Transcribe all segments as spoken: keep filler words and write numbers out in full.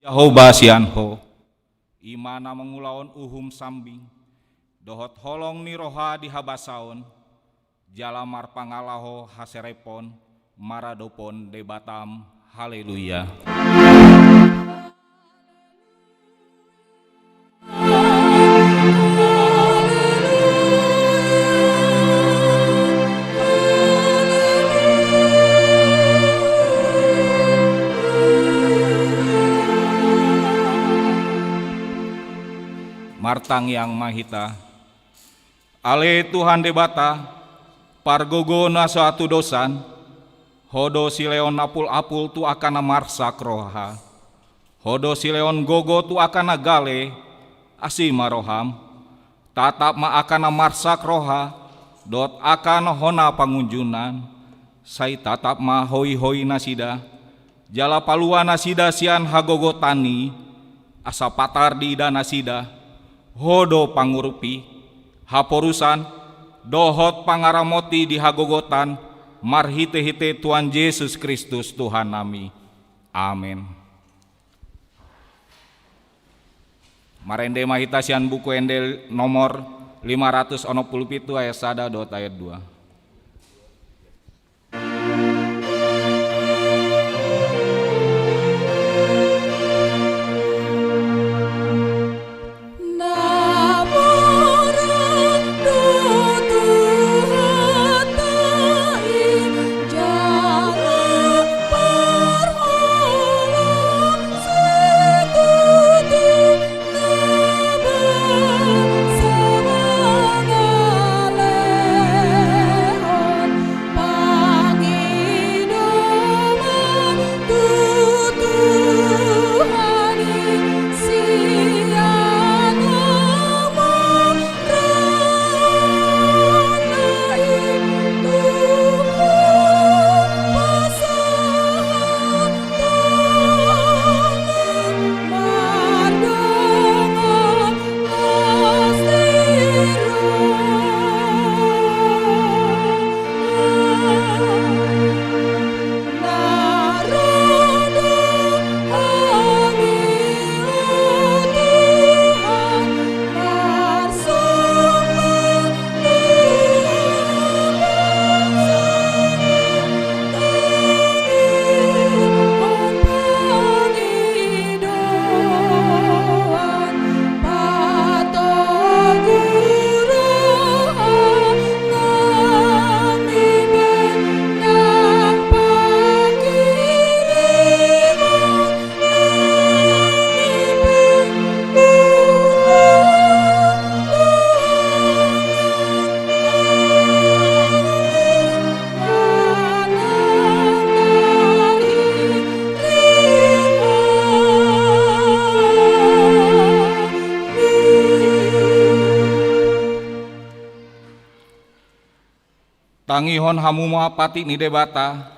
Jahowa sian Ho, i ma na mangulahon uhum sambing dohot holong ni roha di habasaon, jala marpangalaho haserepon maradophon Debatam. Haleluya. Martangiang ma hita. Ale Tuhan Debata, pargogo na so hatudosan, Ho do silehon apul-apul tu angka na marsak roha. Ho do silehon gogo tu angka na gale, asi ma roham. Tatap ma angka na marsak roha, dohot angka na hona pangunjunan, sai tatap ma hoi-hoi nasida, jala palua nasida sian hagogotan i, asa patar diida nasida, Ho do pangurupi, haporusan, dohot pangaramoti di hagogotan, marhite-hite Tuhan Jesus Kristus Tuhannami. Amen. Marende ma hita sian Buku Ende nomor lima ratus onom pulu pitu ayat sada dohot ayat dua. Tangihon hamu ma patik ni Debata,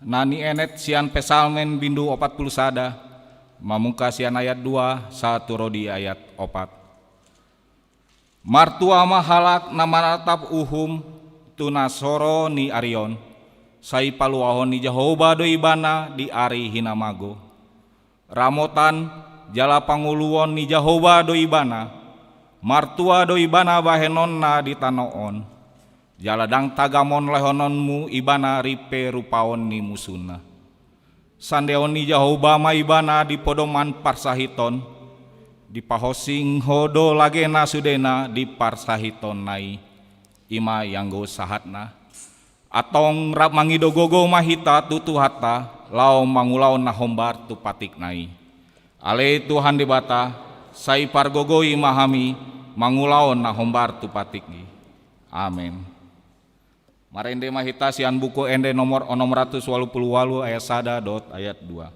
na nienet sian Psalmen bindu opat pulu sada, mamungka sian ayat dua sahat tu ro di ayat opat. Martua ma halak na manatap uhum tu na so ro ni ari on, sai paluahon ni Jahowa do ibana di ari hinamago. Ramotan jala pangoluon ni Jahowa do ibana, martua do ibana bahenonna di tano on, jala ndang tagamon lehononmu ibana ripe rupaon ni musuna. Sandeon ni Jahowa ma ibana di podoman parsahiton, dipahonsing ho do lagena sudena di parsahitonna i, i ma ianggo sahatna. Antong rap mangido gogo ma hita tu Tuhanta, laho mangulahon na hombar tu patikna i. Ale Tuhan Debata, sai pargogoi ma hami mangulahon na hombar tu patik i. Amen. Marende ma hita sian Buku Ende nomor onom ratus walu pulu walu ayat sada dohot ayat dua.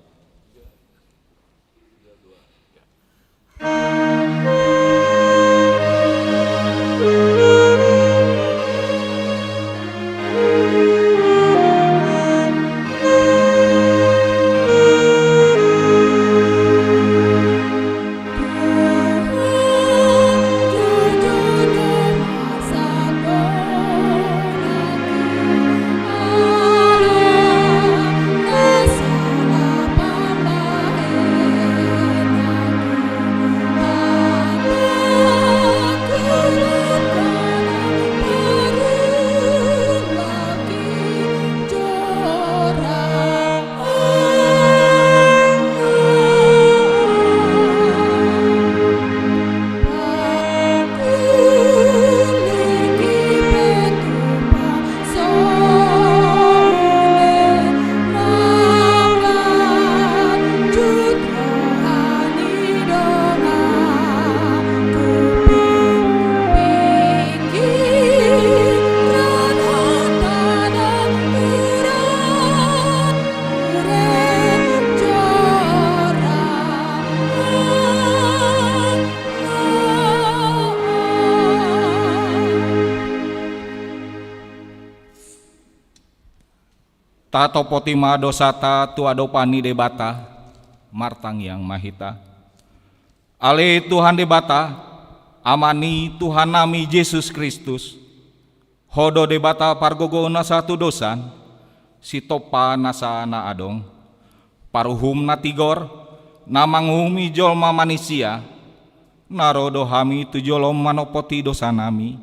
Tatopoti ma dosata tu adopan ni Debata. Martangiang ma hita. Ale Tuhan Debata, Ama ni Tuhannami Jesus Kristus, Ho do Debata pargogou na satudosan, sitompa nasa na adong, paruhum na tigor, na manguhumi jolma manisia. Na ro do hami tu jolom manopoti dosanami,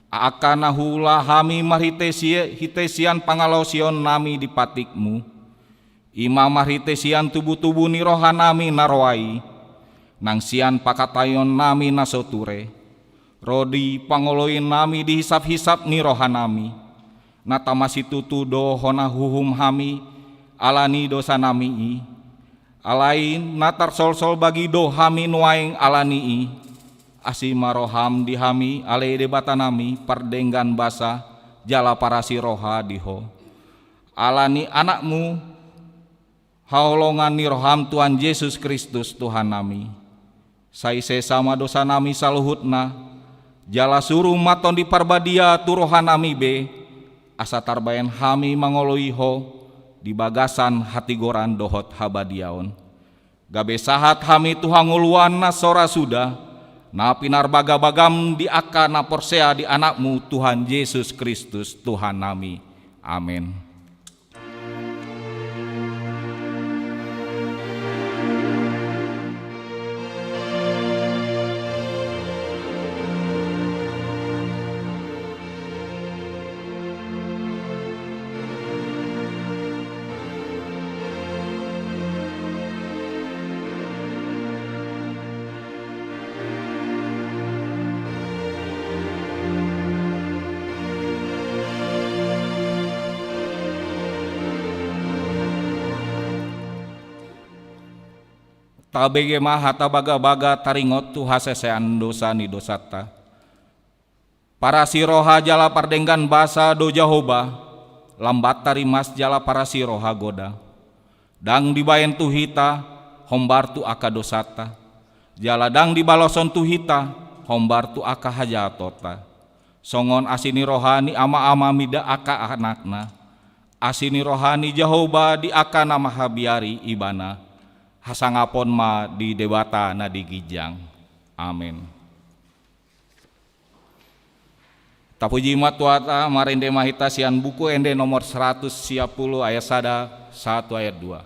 angka na huula hami marhite si-, hite sian pangalaosionnami di patikmu. I ma marhite sian tubutubu ni rohanami na roa i, nang sian pangataionnami na so ture, ro di pangoloinami di hisaphisap ni rohanami. Na tama situtu do hona huhum hami ala ni dosanami i. Alai na tarsolsol bagi do hami nuaeng ala ni i. Asi ma roham di hami, ale Debatanami, pardenggan basa jala parasi roha di Ho. Ala ni Anakmu, haholongan ni roham Tuhan Jesus Kristus Tuhannami. Sai sesa ma dosanami saluhutna, jala suru ma Tondi Parbadia tu rohanami be, asa tarbaen hami mangoloi Ho di bagasan hatigoran dohot habadiaon. Gabe sahat hami tu hangoluan na so ra suda, na pinarbagabagam di angka na porsea di Anakmu Tuhan Jesus Kristus Tuhannami. Amen. Tabege ma hata bagabaga taringot tu hasesean dosa ni dosanta. Parasi roha jala pardenggan basa do Jahowa, lambat tarimas jala parasi roha goda. Ndang dibaen tu hita hombar tu angka dosanta, jala ndang dibaloshon tu hita hombar tu angka hajahatonta. Songon asi ni roha ni amaama mida angka anakna, asi ni roha ni Jahowa di angka na manghabiari ibana. Hasangapon ma di Debata na di ginjang. Amen. Tapuji ma Tuhanta, marende ma hita sian Buku Ende nomor seratus sia pulu ayat sada sahat tu ayat dua.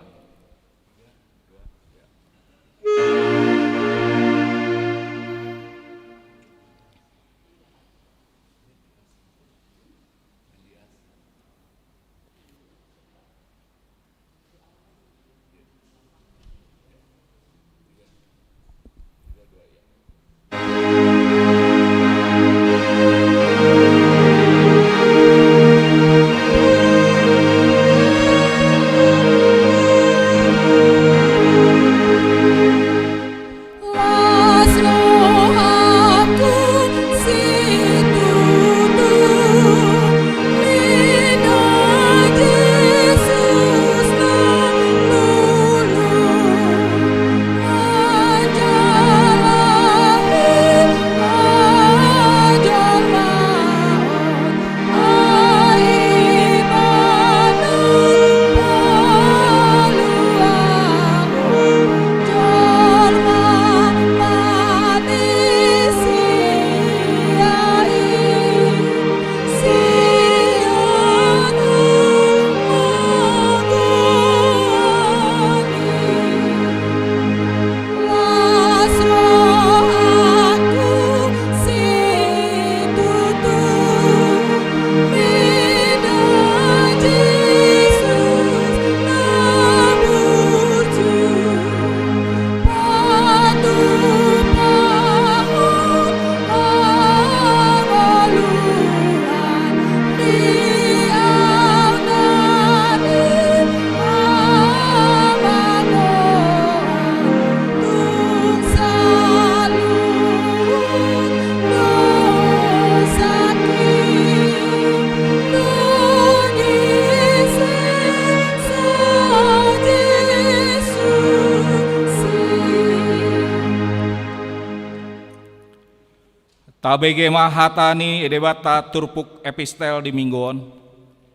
Tabege ma hata ni Debata turpuk epistel di minggu on.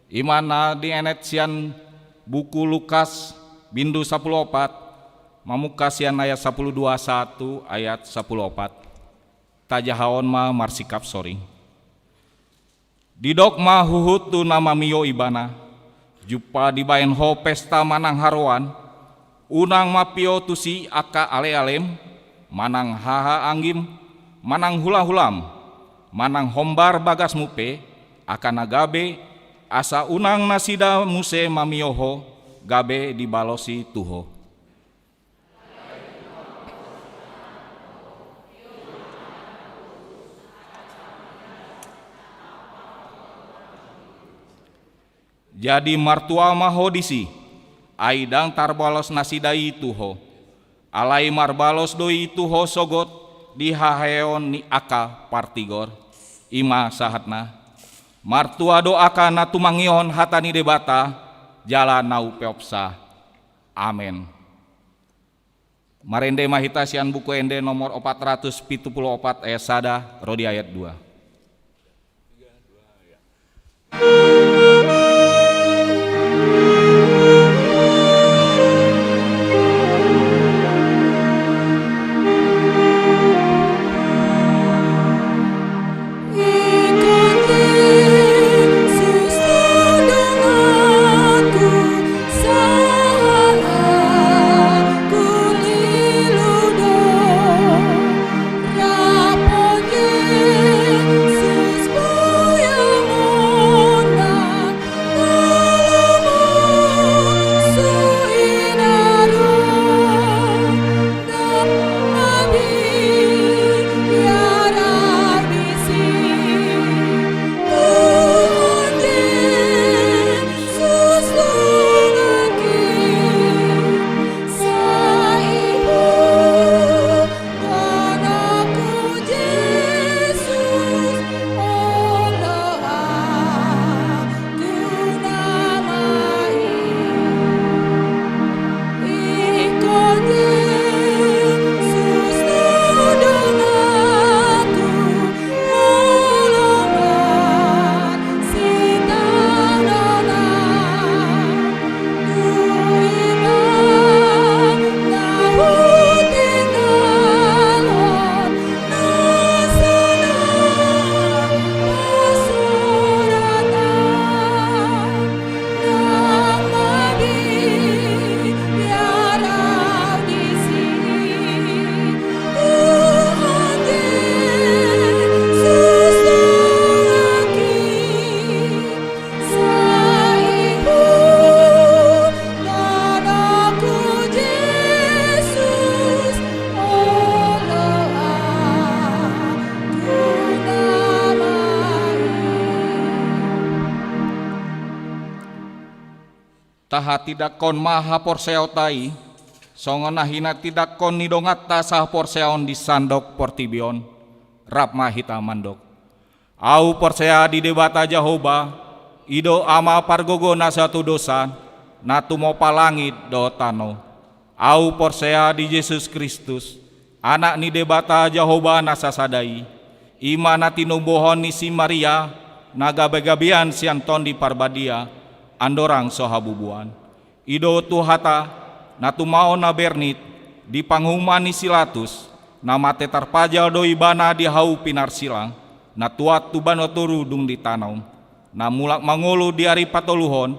Ima na dienet sian buku Lukas, bindu sapuluh opat, mamungka sian ayat sapuluh dua sahat tu ayat sapuluh opat. Tajahaon ma marsikap soring. Didok ma huhut tu na mamio ibana, jumpa dibaen ho pesta manang haroan, unang ma pio tusi angka alealem, manang hahaanggim, manang hulahulam, manang hombar bagasmu pe, angka na gabe, asa unang nasida muse mamio ho, gabe dibalosi tu ho. Jadi martua ma ho disi, ai ndang tarbalos nasida i tu ho. Alai marbalos do i tu ho sogot di haheon ni angka partigor. Ima sahatna. Martua do angka na tumangihon hata ni Debata, jala na umpeopsa. Amen. Marende ma hita sian Buku Ende nomor opat ratus pitu puluh opat ayat sada ro di ayat dua. Tahatindangkon ma haporseaonta i, songon na hinatindangkon ni donganta sahaporseaon di sandok portibi on. Rap ma hita mandok. Ahu porsea di Debata Jahowa, i do Ama pargogo na satu dosa, na tumopa langit dohot tano. Ahu porsea di Jesus Kristus, Anak ni Debata Jahowa na sasada i, i ma na tinubuhon ni si Maria, na gabegabean sian Tondi Parbadia, andorang so habubuan. I do Tuhanta, na tumaon na bernit, di panguhuman ni si Latus, na mate tarpajal do ibana di hau pinarsilang, na tuat tu banua toru dung ditano, na mulak mangolu di ari patoluhon,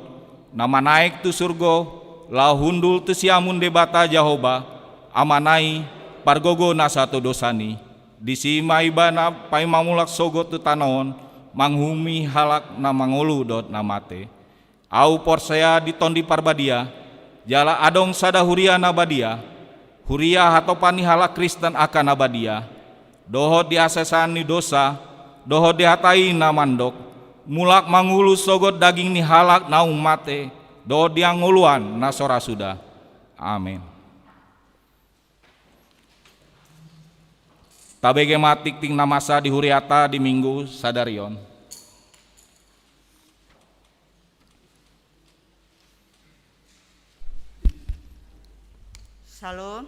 na manaek tu surgo, laho hundul tu siamun Debata Jahowa, Amana i, pargogo na satu dosa i. Disi ma ibana paima mulak sogot tu tano on, manguhumi halak na mangolu dohot na mate. Ahu porsea di Tondi Parbadia, jala adong sada huria na badia, huria hatopan ni halak Kristen angka na badia, dohot di hasesaan ni dosa, dohot di hata i na mandok, mulak mangolu sogot daging ni halak naung mate, dohot di hangoluan na so ra suda. Amen. Tabege ma tingting na masa di huriata di Minggu sadari on. Syalom.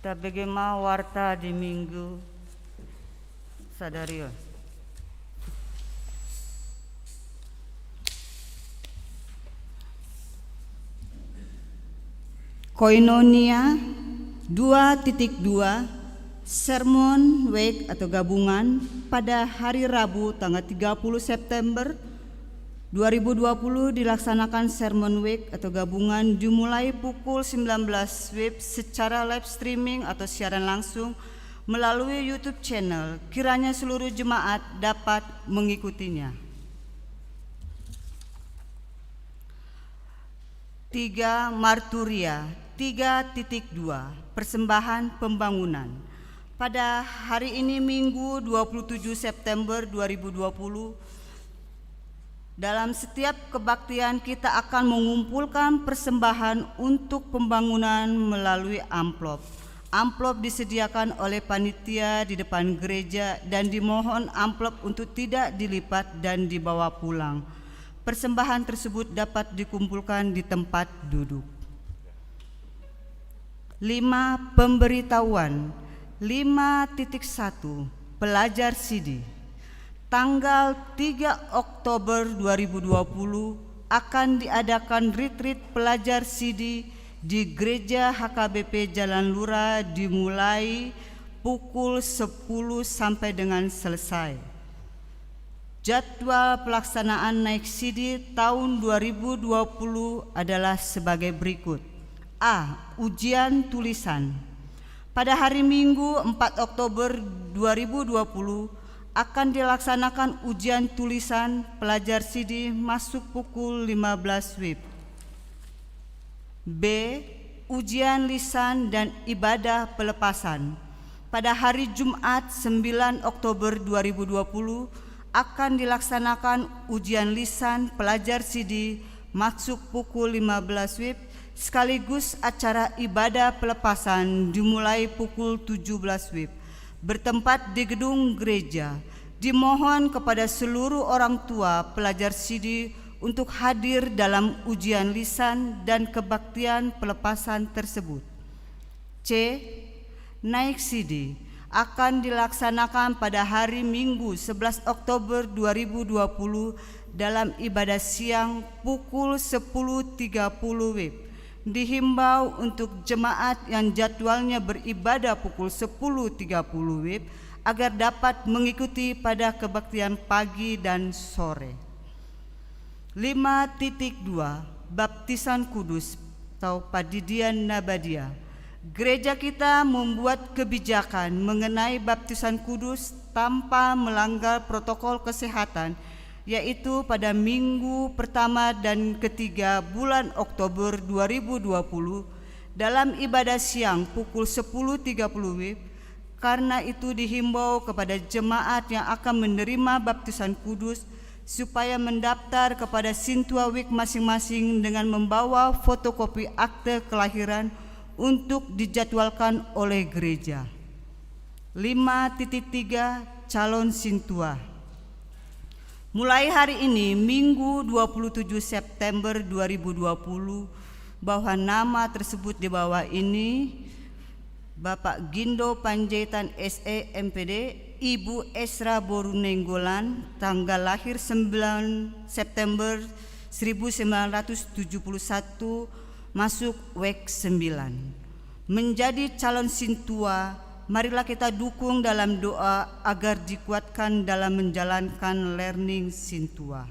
Tabege ma warta di Minggu sadari on. Koinonia dua titik dua, Sermon Week atau gabungan pada hari Rabu tanggal tiga puluh September dua ribu dua puluh dilaksanakan Sermon Week atau gabungan dimulai pukul sembilan belas W I B secara live streaming atau siaran langsung melalui YouTube channel. Kiranya seluruh jemaat dapat mengikutinya. Tiga, Marturia tiga titik dua, persembahan pembangunan. Pada hari ini, Minggu, dua puluh tujuh September dua ribu dua puluh, dalam setiap kebaktian, kita akan mengumpulkan persembahan untuk pembangunan melalui amplop. Amplop disediakan oleh panitia di depan gereja dan dimohon amplop untuk tidak dilipat dan dibawa pulang. Persembahan tersebut dapat dikumpulkan di tempat duduk. Lima, pemberitahuan. Lima titik satu, pelajar sidi. Tanggal tiga Oktober dua ribu dua puluh akan diadakan retreat pelajar sidi di Gereja H K B P Jalan Lura, dimulai pukul sepuluh sampai dengan selesai. Jadwal pelaksanaan naik sidi tahun dua ribu dua puluh adalah sebagai berikut. A, ujian tulisan. Pada hari Minggu, empat Oktober dua ribu dua puluh, akan dilaksanakan ujian tulisan pelajar sidi masuk pukul lima belas W I B. B, ujian lisan dan ibadah pelepasan. Pada hari Jumat, sembilan Oktober dua ribu dua puluh, akan dilaksanakan ujian lisan pelajar sidi masuk pukul lima belas W I B, sekaligus acara ibadah pelepasan dimulai pukul tujuh belas W I B, bertempat di gedung gereja. Dimohon kepada seluruh orang tua pelajar sidi untuk hadir dalam ujian lisan dan kebaktian pelepasan tersebut. C, naik sidi akan dilaksanakan pada hari Minggu, sebelas Oktober dua ribu dua puluh, dalam ibadah siang pukul sepuluh tiga puluh W I B. Dihimbau untuk jemaat yang jadwalnya beribadah pukul sepuluh tiga puluh W I B agar dapat mengikuti pada kebaktian pagi dan sore. Lima titik dua, baptisan kudus atau pandidian na badia. Gereja kita membuat kebijakan mengenai baptisan kudus tanpa melanggar protokol kesehatan, yaitu pada minggu pertama dan ketiga bulan Oktober dua ribu dua puluh, dalam ibadah siang pukul sepuluh tiga puluh W I B. Karena itu, dihimbau kepada jemaat yang akan menerima baptisan kudus supaya mendaftar kepada sintua W I B masing-masing dengan membawa fotokopi akte kelahiran untuk dijadwalkan oleh gereja. Lima titik tiga, calon sintua. Mulai hari ini, Minggu, dua puluh tujuh September dua ribu dua puluh, bahwa nama tersebut di bawah ini: Bapak Gindo Panjaitan, S E, M P D, Ibu Esra Boru Nainggolan, tanggal lahir sembilan September seribu sembilan ratus tujuh puluh satu, masuk W I B sembilan. Menjadi calon sintua, marilah kita dukung dalam doa agar dikuatkan dalam menjalankan learning sintua.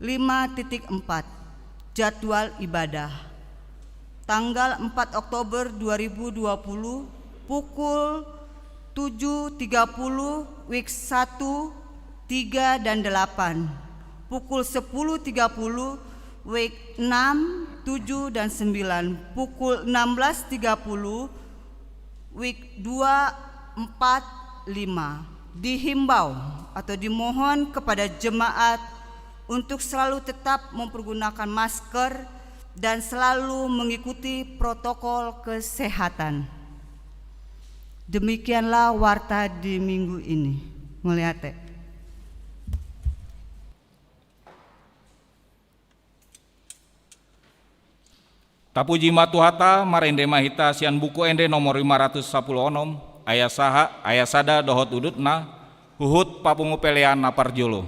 Lima titik empat, jadwal ibadah. Tanggal empat Oktober dua ribu dua puluh, pukul tujuh tiga puluh, W I B satu, tiga, dan delapan. Pukul sepuluh tiga puluh, W I B enam, tujuh, dan sembilan. Pukul enam belas tiga puluh, W I B dua, empat, lima. Dihimbau atau dimohon kepada jemaat untuk selalu tetap mempergunakan masker dan selalu mengikuti protokol kesehatan. Demikianlah warta di minggu ini. Mauliate. Tapuji ma Tuhanta, marende ma hita sian Buku Ende nomor lima ratus sapuluh onom, ayat saha, ayat sada dohot udutna, huhut papungu pelean na parjolo.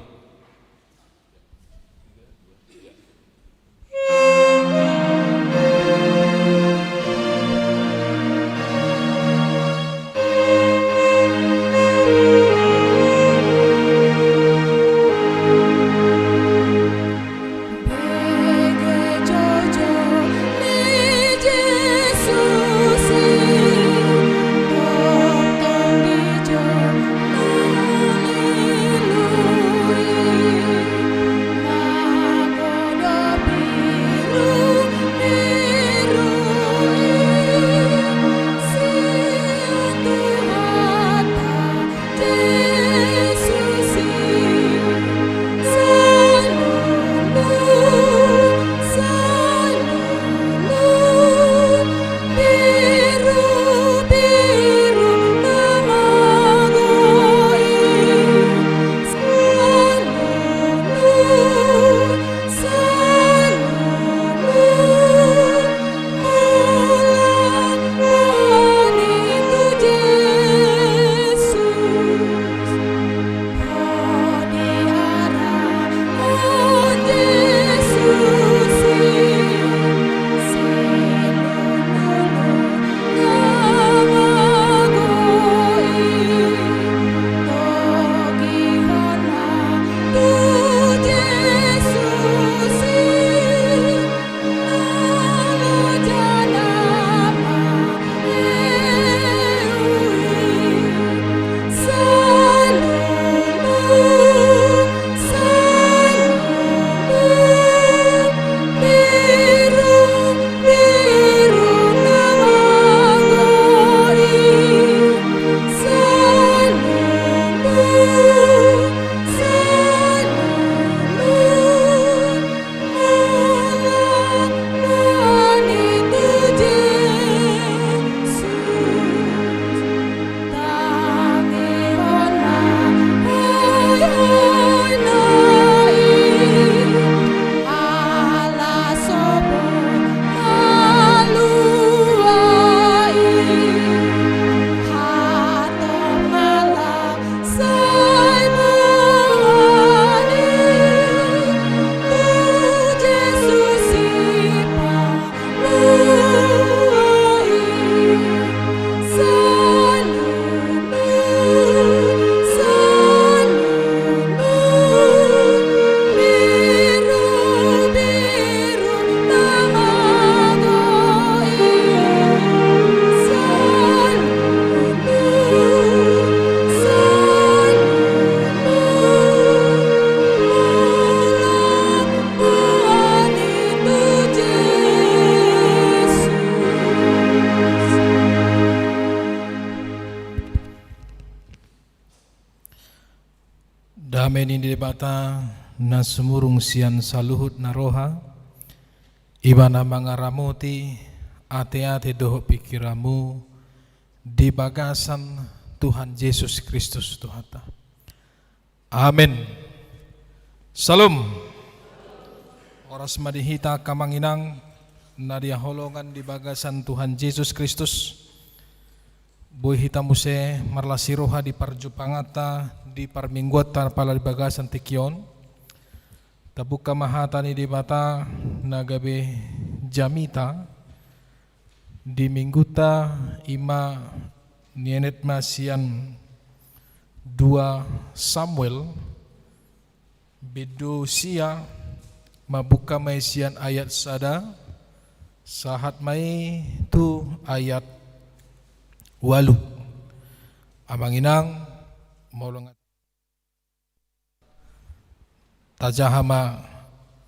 Dame ni Debata na sumurung sian saluhut na roha, Ibana mangaramoti ateate dohot pingkiranmu di bagasan Tuhan Jesus Kristus Tuhanta. Amen. Syalom. Horas ma di hita angka amang inang na hinaholongan di bagasan Tuhan Jesus Kristus. Boi hita muse marlas ni roha di parjumpanganta di parmingguanta pala di bagasan tingki on. Tabuka ma hata ni Debata na gabe jamita di minggunta, i ma nienet ma sian dua Samuel, bindu sia, mambuka ma i sian ayat sada sahat ma i tu ayat ualu. Amang inang, molo nga- Tajaha ma,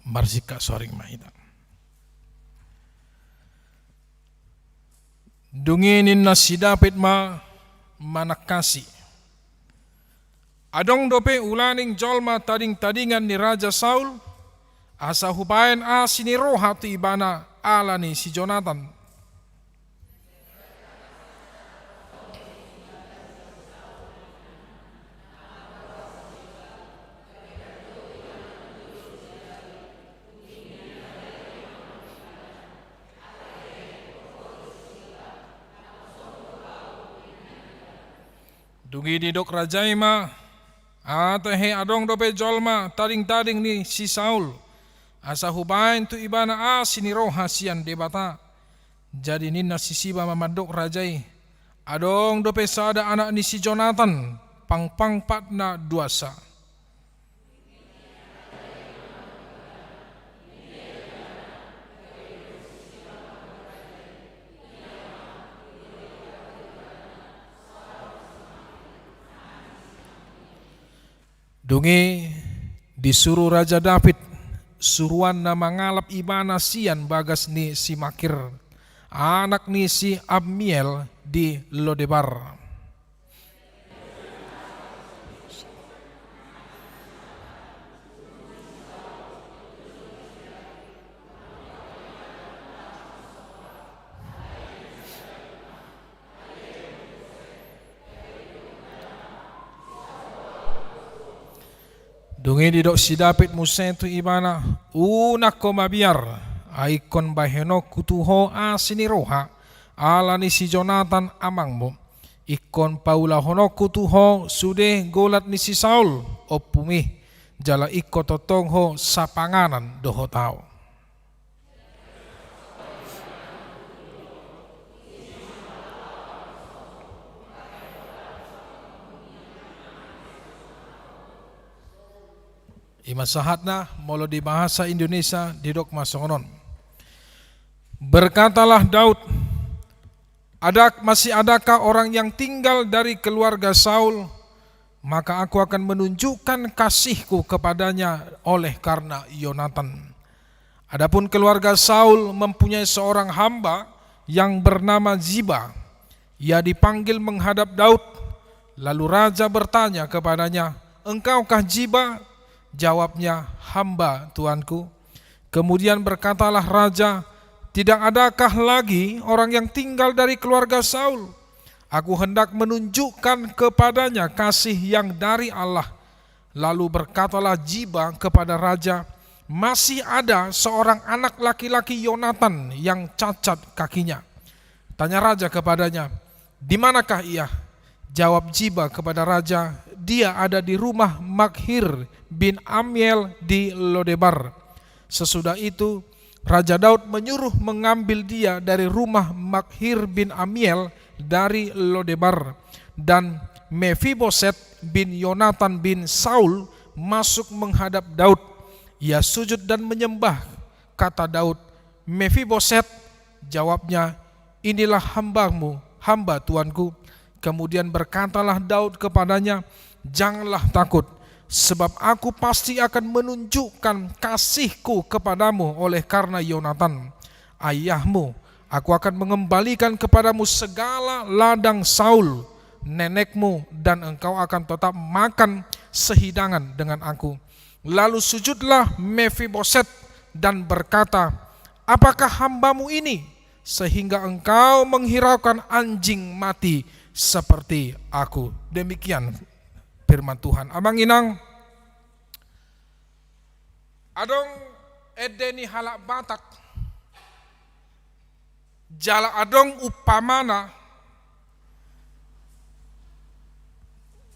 marsingkat soring ma hita. Dung i ninna si David ma manangkasi: Adong dope ulaning jolma tadingtadingan ni Raja Saul, asa hubaen asi ni roha tu ibana ala ni si Jonatan. Dung i didok raja i ma: Ate he, adong dope jolma tadingtading ni si Saul, asa hubaen tu ibana asi ni roha sian Debata. Jadi ninna si Siba ma mandok raja i: Adong dope sada anak ni si Jonatan, pangpang patna duansa. Dung i disuru Raja David suruanna mangalap ibana sian bagas ni si Makir, anak ni si Ammiel di Lodebar. Dung i didok si David muse tu ibana: Unang ho mabiar, ai ingkon bahenonku tu ho asi ni roha ala ni si Jonatan amangmu. Ingkon paulahononku tu ho sude golat ni si Saul ompumi, jala ingkon tongtong ho sapanganan dohot ahu. I ma sahatna, molo di bahasa Indonesia didok ma songon on: Berkatalah Daud, "Ada, masih adakah orang yang tinggal dari keluarga Saul? Maka aku akan menunjukkan kasihku kepadanya oleh karena Yonatan." Adapun keluarga Saul mempunyai seorang hamba yang bernama Ziba. Ia dipanggil menghadap Daud. Lalu raja bertanya kepadanya, "Engkaukah Ziba?" Jawabnya, "Hamba, tuanku." Kemudian berkatalah raja, "Tidak adakah lagi orang yang tinggal dari keluarga Saul? Aku hendak menunjukkan kepadanya kasih yang dari Allah." Lalu berkatalah Ziba kepada raja, "Masih ada seorang anak laki-laki Yonatan yang cacat kakinya." Tanya raja kepadanya, "Di manakah ia?" Jawab Ziba kepada raja, "Dia ada di rumah Makhir bin Amiel di Lodebar." Sesudah itu, Raja Daud menyuruh mengambil dia dari rumah Makhir bin Amiel dari Lodebar. Dan Mefiboset bin Yonatan bin Saul masuk menghadap Daud. Ia sujud dan menyembah. Kata Daud, "Mefiboset." Jawabnya, "Inilah hambamu, hamba tuanku." Kemudian berkatalah Daud kepadanya, "Janganlah takut, sebab aku pasti akan menunjukkan kasihku kepadamu oleh karena Yonatan, ayahmu. Aku akan mengembalikan kepadamu segala ladang Saul, nenekmu, dan engkau akan tetap makan sehidangan dengan aku. Lalu sujudlah Mefiboset dan berkata, "Apakah hambamu ini sehingga engkau menghiraukan anjing mati seperti aku?" Demikian firman Tuhan. Amang inang, adong ende ni halak Batak, jala adong umpamana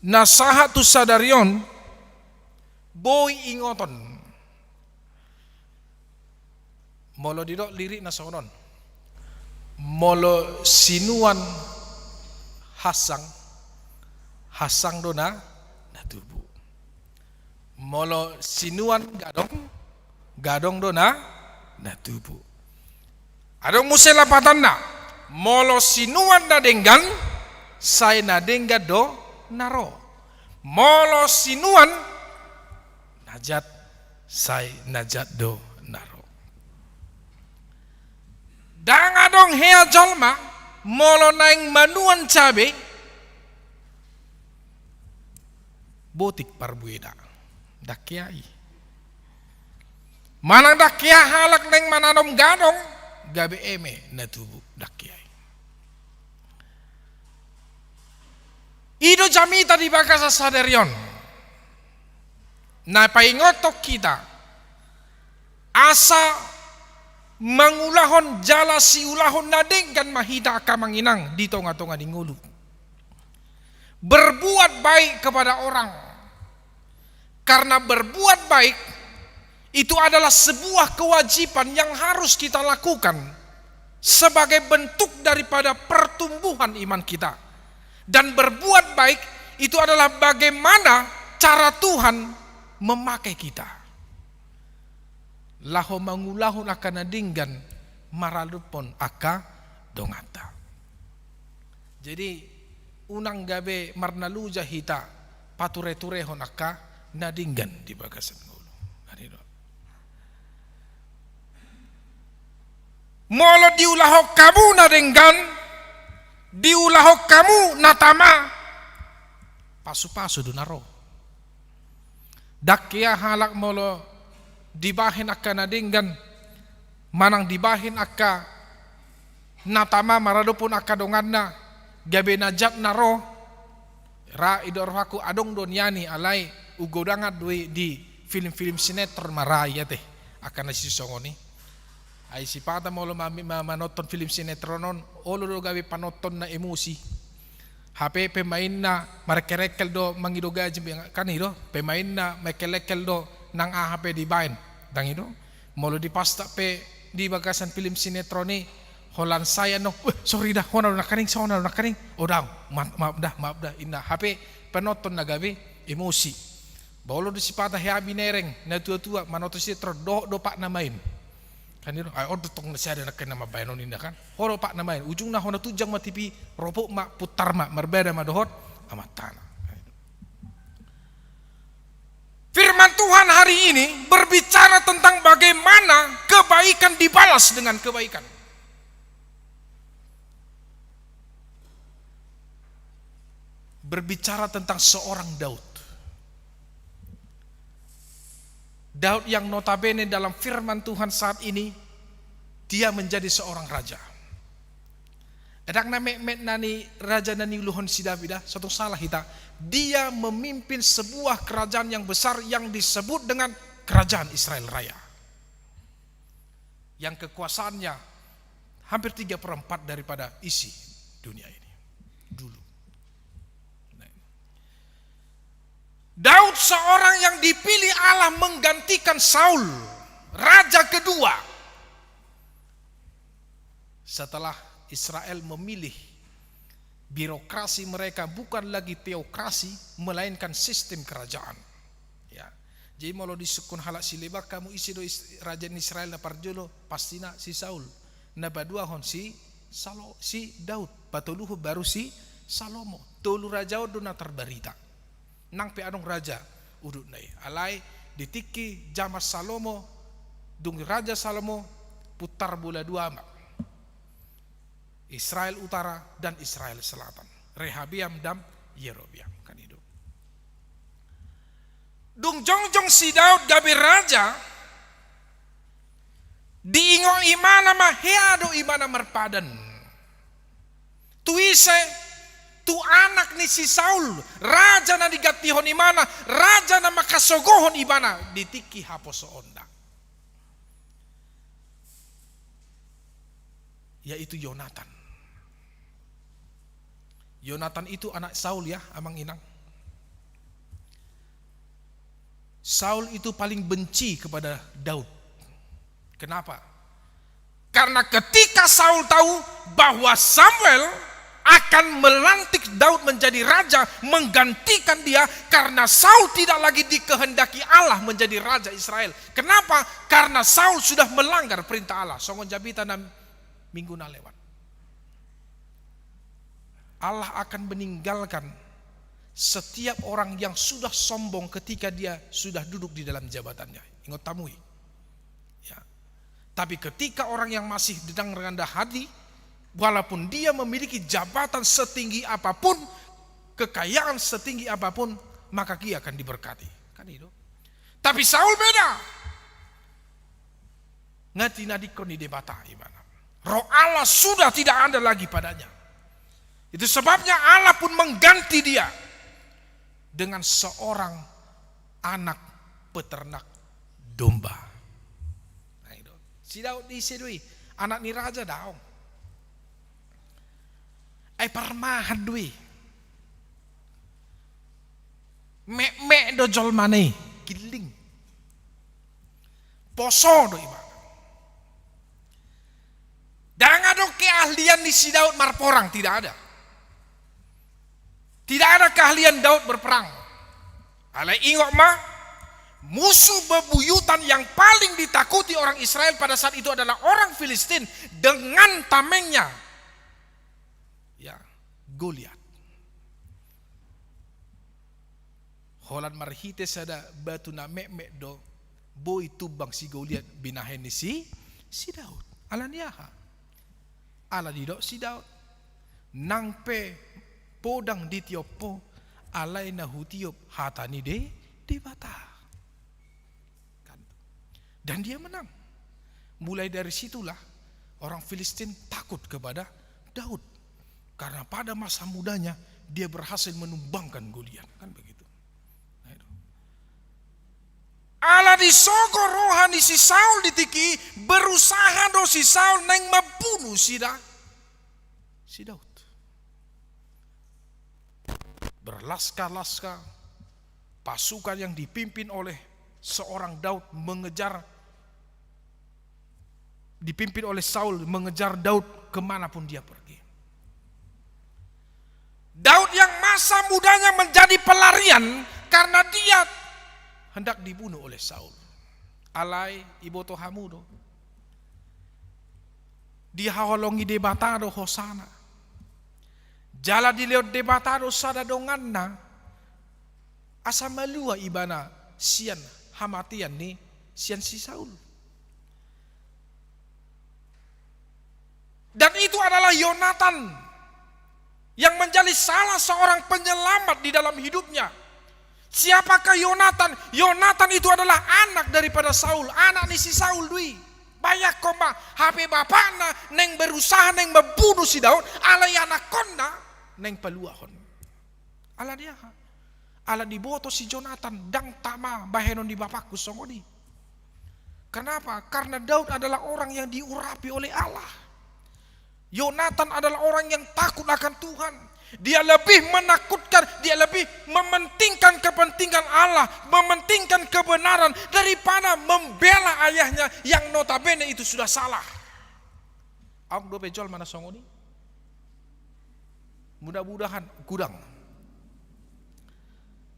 na sahat tu sadari on, boi ingoton. Molo didok lirikna songon on. Molo sinuan hansang, hansang do na, na tubu. Molo sinuan gadong, gadong do na, na tubu. Adong muse lapatanna, molo sinuan na denggan, sai na denggan do na ro. Molo sinuan na jat, sai na jat do na ro. Ndang adong hea jolma, molo naeng manuan cabe, botik parbuena. Ndang hea i. Manang ndang hea halak naeng mananom gadong, gabe eme na tubu, ndang hea i. I do jamita di bagasan sadari on. Na paingothon hita, asa mangulahon jala siulahon na denggan ma hita angka amang inang di tonga-tonga ni ngolu. Berbuat baik kepada orang. Karena berbuat baik itu adalah sebuah kewajiban yang harus kita lakukan sebagai bentuk daripada pertumbuhan iman kita. Dan berbuat baik itu adalah bagaimana cara Tuhan memakai kita. Laho mangulahon angka na denggan maradophon angka donganta. Jadi, unang gabe marnaluja hita pature-turehon angka na denggan di bagasan ngolu. Kan i do. Molo diulahon hamu na denggan, diulahon hamu na tama, pasu-pasu do na ro. Ndang hea halak molo dibahen angka na denggan, manang dibahen angka na tama maradophon angka donganna, gabe na jat na ro. Ra i do rohangku, adong do nian i, alai ugodangan do i di film-film sinetron ma ra i ate, angka na sisongon i. Ai sipata molo ma-, ma-, manonton film sinetron on, olo do gabe panonton na emosi. Hape pemainna marengkel-engkel do mangido gaji, kan i do, pemainna marengkel-engkel do nang aha pe dibaen, ndang i do. Molo dipastak pe di bagasan film sinetron i, holan sai annon, "Weh, sorry dah, hona do nangkaning, hona do nangkaning." "Oh, daong, ma-, maaf dah, maaf dah," inna. Hape penonton na gabe emosi. Ba olo do sipata hea binereng, na tua-tua, manonton sinetron, dohot do opakna main. Kan i do, "Ai, on do tong na sada nangkaning na mambaen on," inna kan. Hona do opakna main, ujungna hona tunjang ma T V, ropuk ma, putar ma, marbada ma dohot amantana. Firman Tuhan hari ini berbicara tentang bagaimana kebaikan dibalas dengan kebaikan. Berbicara tentang seorang Daud. Daud yang notabene dalam firman Tuhan saat ini, dia menjadi seorang raja. Ndang na metmet na ni raja na niulahon si Daud, ah, so tung salah hita. Dia memimpin sebuah kerajaan yang besar yang disebut dengan Kerajaan Israel Raya. Yang kekuasaannya hampir tiga per empat daripada isi dunia ini. Dulu. Nah. Daud seorang yang dipilih Allah menggantikan Saul, raja kedua. Setelah Israel memilih birokrasi mereka bukan lagi teokrasi, melainkan sistem kerajaan. Ya. Jadi molo disungkun halak sileban hamu ise do is-, raja ni Israel na parjolo, pastina si Saul. Na paduahon si Salo-, si Daud, patoluhon baru si Salomo. Tolu raja on do na tarbarita. Nang pe adong raja udutna i. Alai di tingki jaman Salomo, dung raja Salomo, putar bola dua ma. Israel Utara dan Israel Selatan. Rehabeam dan Yerobeam. Kan i do. Dung jongjong si Daud gabe raja, diingot ibana ma hea do ibana marpadan. Tu ise? Tu anak ni si Saul, raja na digantihon ibana, raja na mangkasogohon ibana di tingki haposoonna. Yaitu Yonatan. Yonatan itu anak Saul ya, amang inang. Saul itu paling benci kepada Daud. Kenapa? Karena ketika Saul tahu bahwa Samuel akan melantik Daud menjadi raja, menggantikan dia, karena Saul tidak lagi dikehendaki Allah menjadi raja Israel. Kenapa? Karena Saul sudah melanggar perintah Allah. Songon jabita na minggu na lewat. Allah akan meninggalkan setiap orang yang sudah sombong ketika dia sudah duduk di dalam jabatannya. Ingot hamu i. Ya. Tapi ketika orang yang masih dengan rendah hati, walaupun dia memiliki jabatan setinggi apapun, kekayaan setinggi apapun, maka dia akan diberkati. Kan itu. Tapi Saul beda. Nga tinadingkon ni Debata ibana. Roh Allah sudah tidak ada lagi padanya. Itu sebabnya Allah pun mengganti dia dengan seorang anak peternak domba. Nah, itu. Si Daud ise do i, anak ni raja daong. Ai parmahan do i. Mekmek do jolmana i, gilling. Poso do ibana. Ndang adong keahlian ni si Daud marporang, tidak ada. Tidak ada keahlian Daud berperang. Alai ingot ma, musuh bebuyutan yang paling ditakuti orang Israel pada saat itu adalah orang Filistin dengan tamengnya. Ya, Goliat. Holan marhite sada batu na mekmek do boi tumbang si Goliat binahen ni si, si Daud. Ala ni aha? Ala didok si Daud, nang pe podang ditiop ho, alai na hutiop hata ni De-, Debata. Kan? Dan dia menang. Mulai dari situlah orang Filistin takut kepada Daud. Karena pada masa mudanya dia berhasil menumbangkan Goliat. Kan begitu. Nah, itu. Ala disogo roha ni si Saul di tingki i, berusaha do si Saul naeng mambunu si Da-, si Daud. Berlaska-laska, pasukan yang dipimpin oleh seorang Daud mengejar, dipimpin oleh Saul mengejar Daud kemanapun dia pergi. Daud yang masa mudanya menjadi pelarian karena dia hendak dibunuh oleh Saul. Alai iboto hamu do. Dihaholongi Debata do hosana. Jala dilehon Debata do sada donganna. Asa malua ibana sian hamatean ni sian si Saul. Dan itu adalah Yonatan yang menjadi salah seorang penyelamat di dalam hidupnya. Siapakah Yonatan? Yonatan itu adalah anak daripada Saul, anak ni si Saul do i. Bayangkon ma, hape bapakna naeng berusaha naeng mambunuh si Daud, alai anakkonna naeng paluahon. Ala dia, ala diboto si Jonatan, ndang tama bahenon ni bapakku songon i. Kenapa? Karena Daud adalah orang yang diurapi oleh Allah. Yonatan adalah orang yang takut akan Tuhan. Dia lebih menakutkan, dia lebih mementingkan kepentingan Allah, mementingkan kebenaran daripada membela ayahnya yang notabene itu sudah salah. Adong dope jolma na songon i? Mudah-mudahan godang.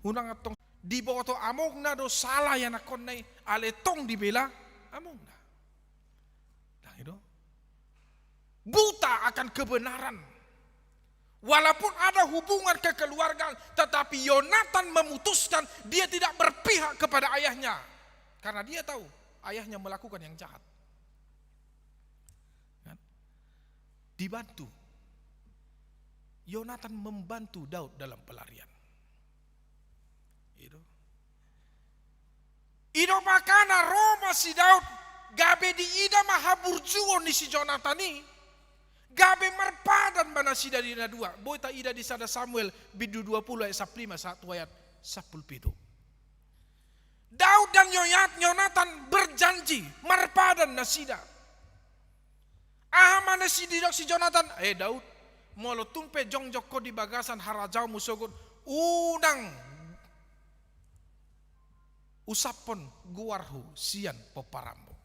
Unang antong diboto amongna do sala ianakhonna i, alai tong dibela amongna. Ndang i do. Buta akan kebenaran. Walaupun ada hubungan kekeluargaan, tetapi Yonatan memutuskan dia tidak berpihak kepada ayahnya. Karena dia tahu ayahnya melakukan yang jahat. Kan? Dibantu. Yonatan membantu Daud dalam pelarian. Itu. Di do pakana ro ma si Daud, gabe diida ma haburjuon ni si Jonatan i, gabe marpadan ma nasida di na dua. Boi taida di sada Samuel bindu dua pulu ayat sampulu lima sahat tu ayat sampulu pitu. Daud dan Yoyat-, Yonatan berjanji marpadan nasida. Aha ma na si didok si Jonatan, "Eh Daud, molo tung pe jongjong ho di bagasan harajaonmu sogot, unang usaphon goarhu sian pomparanmu.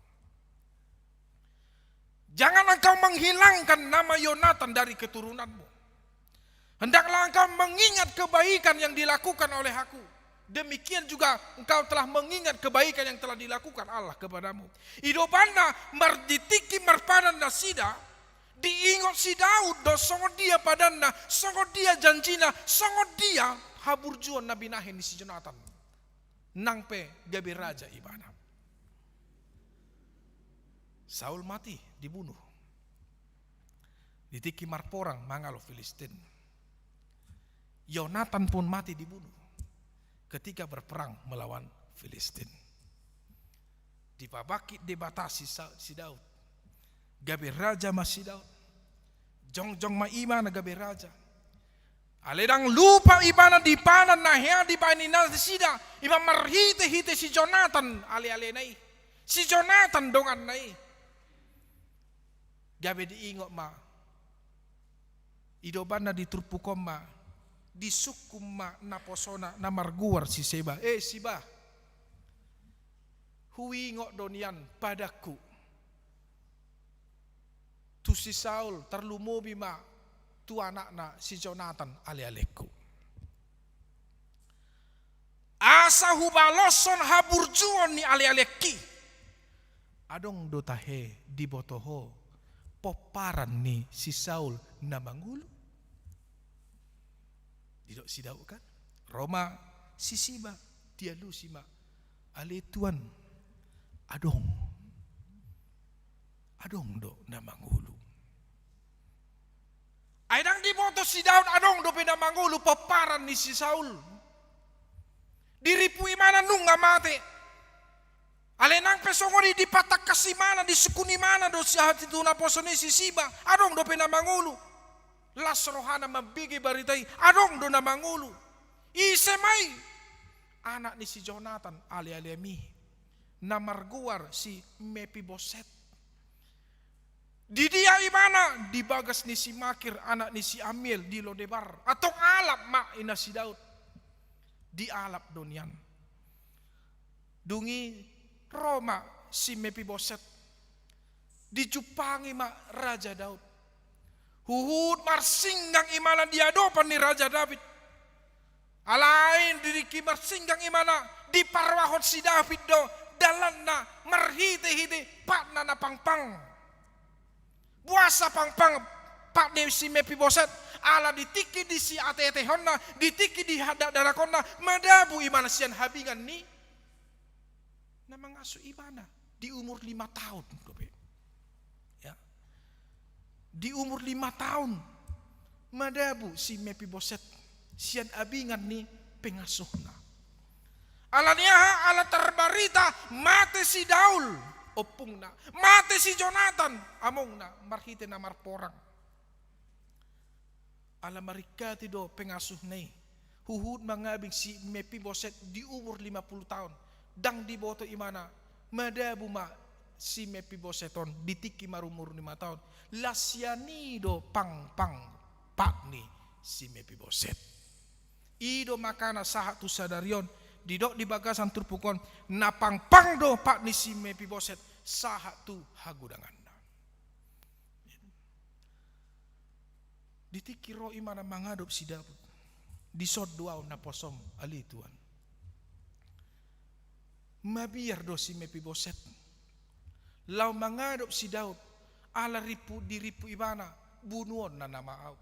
Jangan engkau menghilangkan nama Yonatan dari keturunanmu. Hendaklah engkau mengingat kebaikan yang dilakukan oleh aku. Demikian juga engkau telah mengingat kebaikan yang telah dilakukan Allah kepadamu." I do umbahen na mar-, di tingki marpadan nasida, diingot si Daud do songon dia padanna, songon dia janjina, songon dia haburjuon na binahen ni si Jonatan. Nang pe gabe raja ibana. Saul mati, dibunuh. Di tingki marporang mangalo Filistin. Yonatan pun mati dibunuh ketika berperang melawan Filistin. Dipabangkit Debata si Sa-, si Daud. Gabe raja ma si Daud. Jongjong ma ibana gabe raja. Alai ndang lupa ibana dipadan na hea dibahen nasida, ima marhite-hite si Jonatan ale-alena i. Si Jonatan donganna i. Gabe diingot ma. I do umbahen na di turpuk on ma, disungkun ma naposona na margoar si Siba. "Eh Siba, huingot do nian padanku tu si Saul, tarlumobi ma tu anakna si Jonatan ale-alengku. Asa hubaloshon haburjuon ni ale-alengki. Adong do tahe diboto ho pomparan ni si Saul na mangolu?" Didok si Daud kan, ro ma si Siba, dialusi ma, "Ale Tuan, adong. Adong do na mangolu." Ai ndang diboto si Daud adong dope na mangolu pomparan ni si Saul. Dirimpu ibana nunga mate. Alai nang pe songon i dipatangkas ibana, disungkun ibana do si hati tu naposo ni si Siba, adong dope na mangolu. Las rohana mambege barita i, adong do na mangolu. Ise ma i? Anak ni si Jonatan, ale-alemi, na margoar si Mepiboset. Di dia ibana? Di bagas ni si Makir, anak ni si Amiel, di Lodebar. Antong alap ma ina si Daud. Dialap do nian. Dung i ro ma si Mepiboset. Dijumpangi ma Raja Daud. Huhut marsinggang ibana di adopan ni Raja Daud. Alai di tingki marsinggang ibana, diparoahon si Daud do dalanna marhite-hite patna na pangpang. Boasa pangpang pat ni si Mepiboset? Ala di tingki disiateatehonna, di tingki didakdarakonna, madabu ibana sian habingan ni na mangasuh ibana di umur lima taon dope. Ya. Di umur lima taon madabu si Mepiboset sian habingan ni pengasuhna. Ala ni aha? Ala tarbarita mate si Saul ompungna, mate si Jonatan amongna marhite na marporang. Ala maringkati do pengasuhna i, huhut mangabing si Mepiboset di umur lima pulu taon. Ndang diboto ibana, madabu ma si Mepiboset on di tingki marumur lima taon. Las sian i do pangpang pat ni si Mepiboset. I do makana sahat tu sadari on, didok di bagasan turpuk on, na pangpang do pat ni si Mepiboset sahat tu hagodanganna. Di tingki ro ibana mangadop si Daud, dison do ahu naposom, ale Tuan. Mabiar do si Mepiboset laho mangadop si Daud, ala rimpu, dirimpu ibana, bunuonna nama ahu.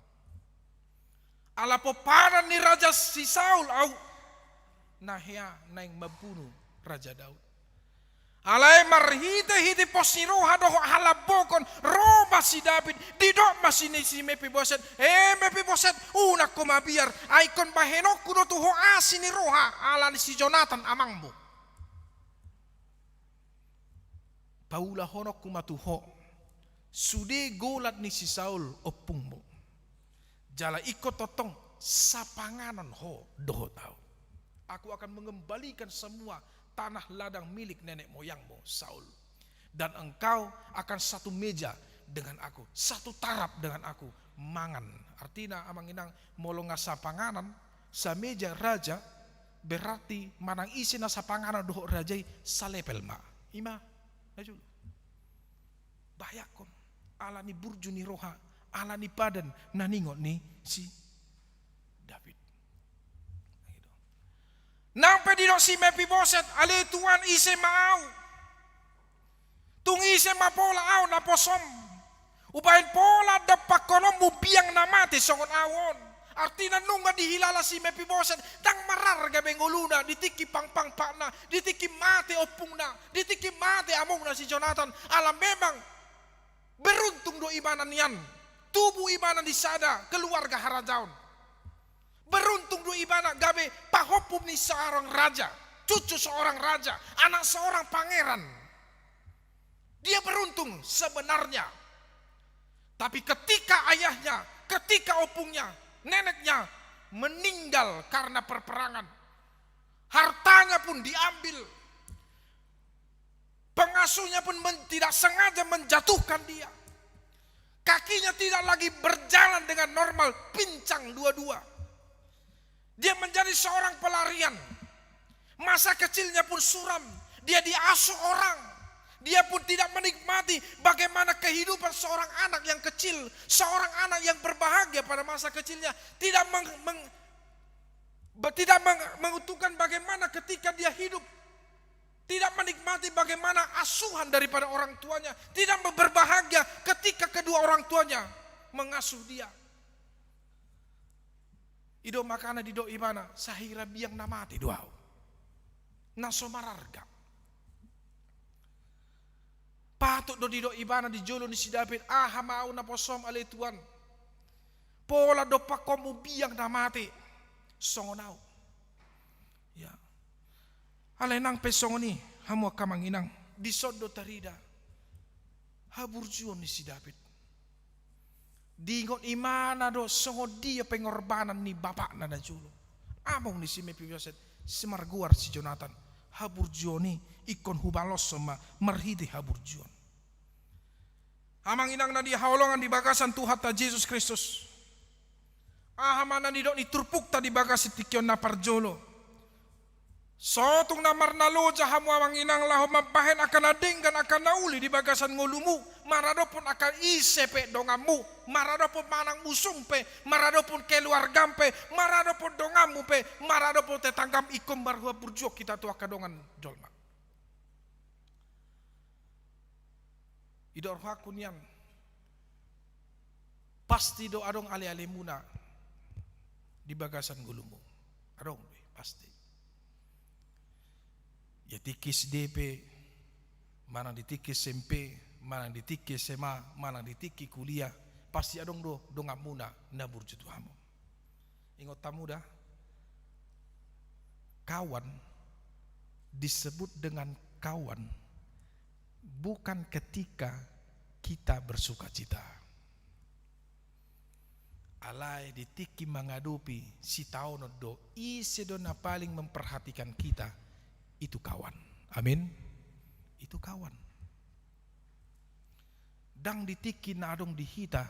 Ala pomparan ni raja si Saul ahu, na hea naeng mambunu Raja Daud. Alai marhitehite pos ni roha dohot halambokon, ro ma si Daud, didok ma si, si Mepiboset, "E Mepiboset, unang ho mabiar, ai ingkon bahenonku do tu ho asi ni roha ala ni si Jonatan amangmu." Paulahononku ma tu ho sude golat ni si Saul ompungmu. Jala ingkon tongtong sapanganon ho dohot ahu. Aku akan mengembalikan semua tanah ladang milik nenek moyangmu, Saul. Dan engkau akan satu meja dengan aku, satu tarap dengan aku, mangan. Artina, amang inang, molo nga sapanganon, sameja raja, berarti manang ise na sapanganon dohot raja i, salepel ma. Ima na jolo. Bayangkon, ala ni burju ni roha, ala ni padan na niingot ni si David. Nang pe didok si Mefiboset, ale Tuan, ise ma ahu? Tung ise ma pola ahu naposom? Umbahen pola dompakhononmu biang na mate songon ahu on. Artina nunga dihilala si Mefiboset, ndang mararga be ngoluna, di tingki pangpang patna, di tingki mate ompungna, di tingki mate amongna si Jonatan, ala memang beruntung do ibana nian, tubu ibana di sada keluarga harajaon. Beruntung do ibana gabe pahompu ni seorang raja, cucu seorang raja, anak seorang pangeran. Dia beruntung sebenarnya. Tapi ketika ayahnya, ketika ompungnya, neneknya meninggal karena perperangan, hartanya pun diambil, pengasuhnya pun men-, tidak sengaja menjatuhkan dia. Kakinya tidak lagi berjalan dengan normal, pincang dua-dua. Dia menjadi seorang pelarian. Masa kecilnya pun suram. Dia diasuh orang. Dia pun tidak menikmati bagaimana kehidupan seorang anak yang kecil, seorang anak yang berbahagia pada masa kecilnya. Tidak meng-, meng-, be-, tidak meng-, menguntungkan bagaimana ketika dia hidup. Tidak menikmati bagaimana asuhan daripada orang tuanya. Tidak berbahagia ketika kedua orang tuanya mengasuh dia. I do makana didok ibana, sahira biang na mate do ahu. Na so mararga. Patut do didok ibana di jolo ni si David, aha ma ahu naposom ale Tuan? Pola dompakhononmu biang na mate songon ahu. Ya. Alai nang pe songon i, hamu angka amang inang, dison do tarida haburjuon ni si David. Diingot ibana do songon dia pengorbanan ni bapakna na jolo. Among ni si Mefiboset, si margoar si Jonatan. Haburjuon i ingkon hubaloshon ma marhite haburjuon. Amang inang na dihaholongan di bagasan Tuhanta Jesus Kristus. Aha ma na nidok ni turpukta di bagasan tingki on na parjolo? Sotung na marnaloja hamu amang inang laho mambahen angka na denggan, angka na uli di bagasan ngolumu, maradophon angka ise pe donganmu, maradophon manang musum pe, maradophon keluargam pe, maradophon donganmu pe, maradophon tetanggam, ingkon marhaburjuon hita tu angka dongan jolma. I do rohangku nian. Pasti do adong ale-alemuna di bagasan ngolumu. Adong do i, pasti. Ia tingki S D pe, manang di tingki S M P, manang di tingki S M A, manang di tingki kuliah, pasti adong do donganmuna na burju tu hamu. Ingot hamu da, kawan disebut dengan kawan bukan ketika kita bersukacita. Alai di tingki mangadopi sitaonon do, ise do na paling memperhatikan kita, itu kawan. Amin. Itu kawan. Ndang di tingki na adong di hita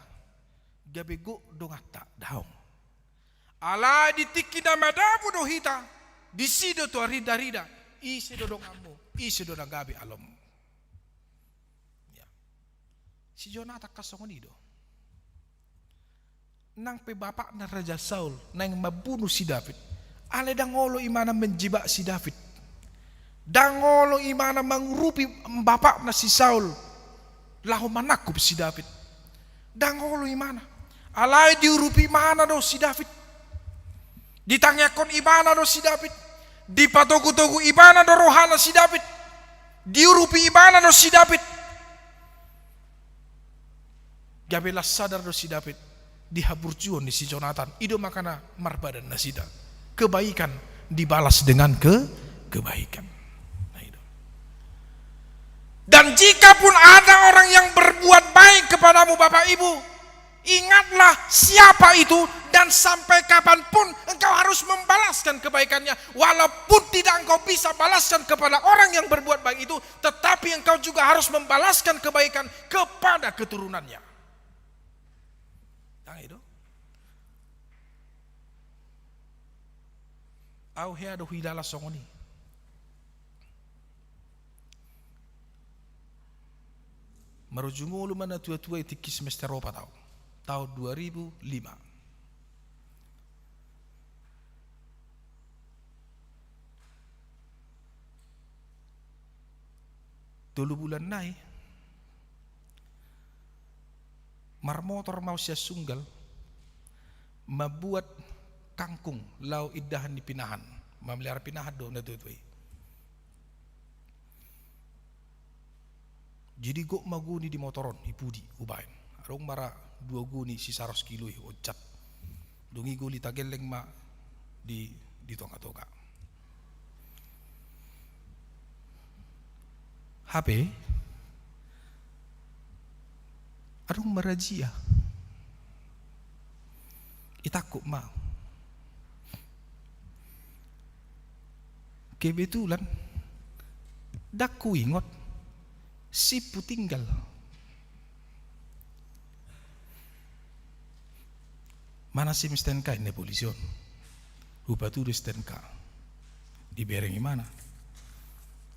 gabe gok donganta, daong. Alai di tingki na madabu do hita, disi do tarida-rida ise do donganmu, ise do na gabe alommu. Ya. Si Jonatan kan songon i do. Nang pe bapakna Raja Saul naeng mambunu si David, alai ndang olo ibana menjebak si David. Ndang olo ibana mangurupi bapakna si Saul laho manangkup si David. Ndang olo ibana. Alai diurupi ibana do si David. Ditangiangkon ibana do si David. Dipatogu-togu ibana do rohana si David. Diurupi ibana do si David. Gabe las sadar do si David di haburjuon ni si Jonatan. I do makana marbadan nasida. Kebaikan dibalas dengan ke-, kebaikan. Nah, i do. Dan jika pun ada orang yang berbuat baik kepadamu, Bapak Ibu, ingatlah siapa itu, dan sampai kapanpun engkau harus membalaskan kebaikannya. Walaupun tidak engkau bisa balaskan kepada orang yang berbuat baik itu, tetapi engkau juga harus membalaskan kebaikan kepada keturunannya. Tang i do. Au hea do huilala songon i. Marujung olo ma na tua-tua i tingki semester opat au, taon dua ribu lima. Tolu bulan nai, marmotor ma au sian Sunggal, mambuat kangkung laho indahan ni pinahan, mamelihara pinahan do na tua-tua i. Jadi gok ma goni di motor on, i pudi hubaen. Adong ma ra dua goni sisa ratus kilo i, oncat. Dung i goli tagelleng ma di, di tonga-tonga. Hape adong ma razia. Itangkup ma. Kebetulan ndang huingot SIM-hu tinggal. Mana SIM STNK, inna polisi on. Hupatudu STNK. Dibereng imana.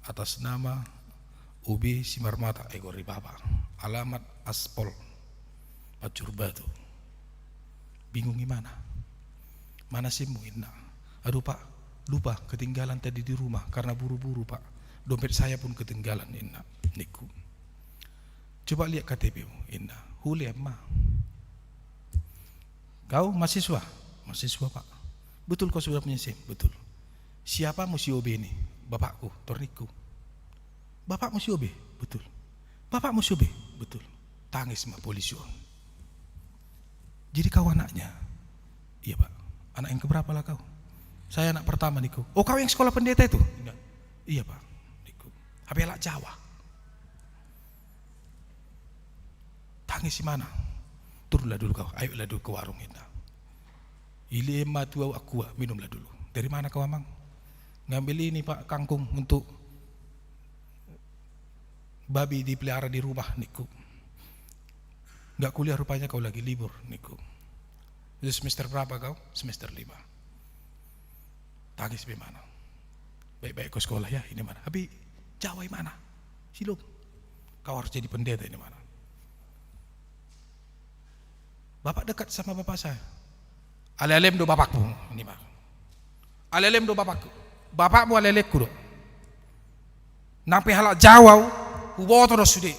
Atas nama O B Simarmata, Egor Ribaba. Alamat Aspol, Pancur Batu. Bingung imana. Mana SIM-mu, inna. Aduh, Pak, lupa, ketinggalan tadi di rumah karena buru-buru, Pak. Dompet saya pun ketinggalan, inna, ningku. Coba lihat K T P-mu, inna. Hulean ma. Kau mahasiswa? Mahasiswa, Pak. Betul kau sudah punya SIM? Betul. Siapamu si O B ini? Bapakku, tor ningku. Bapakmu si O B? Betul. Bapakmu si O B? Betul. Tangis ma polisi on. Jadi kau anaknya? Iya, Pak. Anak yang keberapa lah kau? Saya anak pertama, ningku. Oh, kau yang sekolah pendeta itu? Enggak. Iya, Pak, ningku. Hape halak Jawa. Tangis imana. Turunlah dulu kau, ayolah dulu ke warung, inna. Ilehon ma tu au aqua, minumlah dulu. Dari mana kau, Amang? Ngambil ini, Pak, kangkung untuk babi dipelihara di rumah, ningku. Nggak kuliah rupanya kau lagi, libur, ningku. Jadi semester berapa kau? Semester lima. Tangis be imana. Baik-baik kau sekolah ya, inna imana. Hape Jawa imana. Silom. Kau harus jadi pendeta, inna imana. Bapak dekat sama bapak saya. Ale-alem do bapakmu, inna imana. Ale-alem do bapakku. Bapakmu ale-alengku do. Nang pe halak Jawa au, huboto do sude.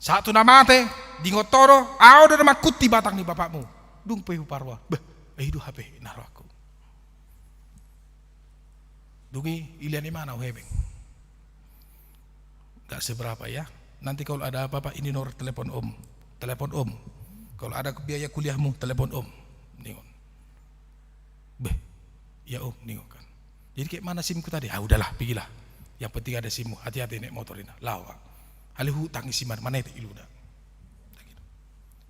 Sahat tu na mate, diingot ho do, au do na mangkunti batang ni bapakmu. Dung pe huparoa, bah, i do hape na rohangku. Dung i, ilean imana au hepeng. Nggak seberapa ya. Nanti kalau ada apa-apa, ini nomor telepon om. Telepon om. Kalau ada biaya kuliahmu, telepon om. Ningon. Beh, iya om, ningon kan. Jadi kayak mana SIM-ku tadi? Ah, udahlah, pigilah. Yang penting ada SIM-mu. Hati-hati naik motor, inna. Laho ma. Alai hutangis imana, manetek iluna.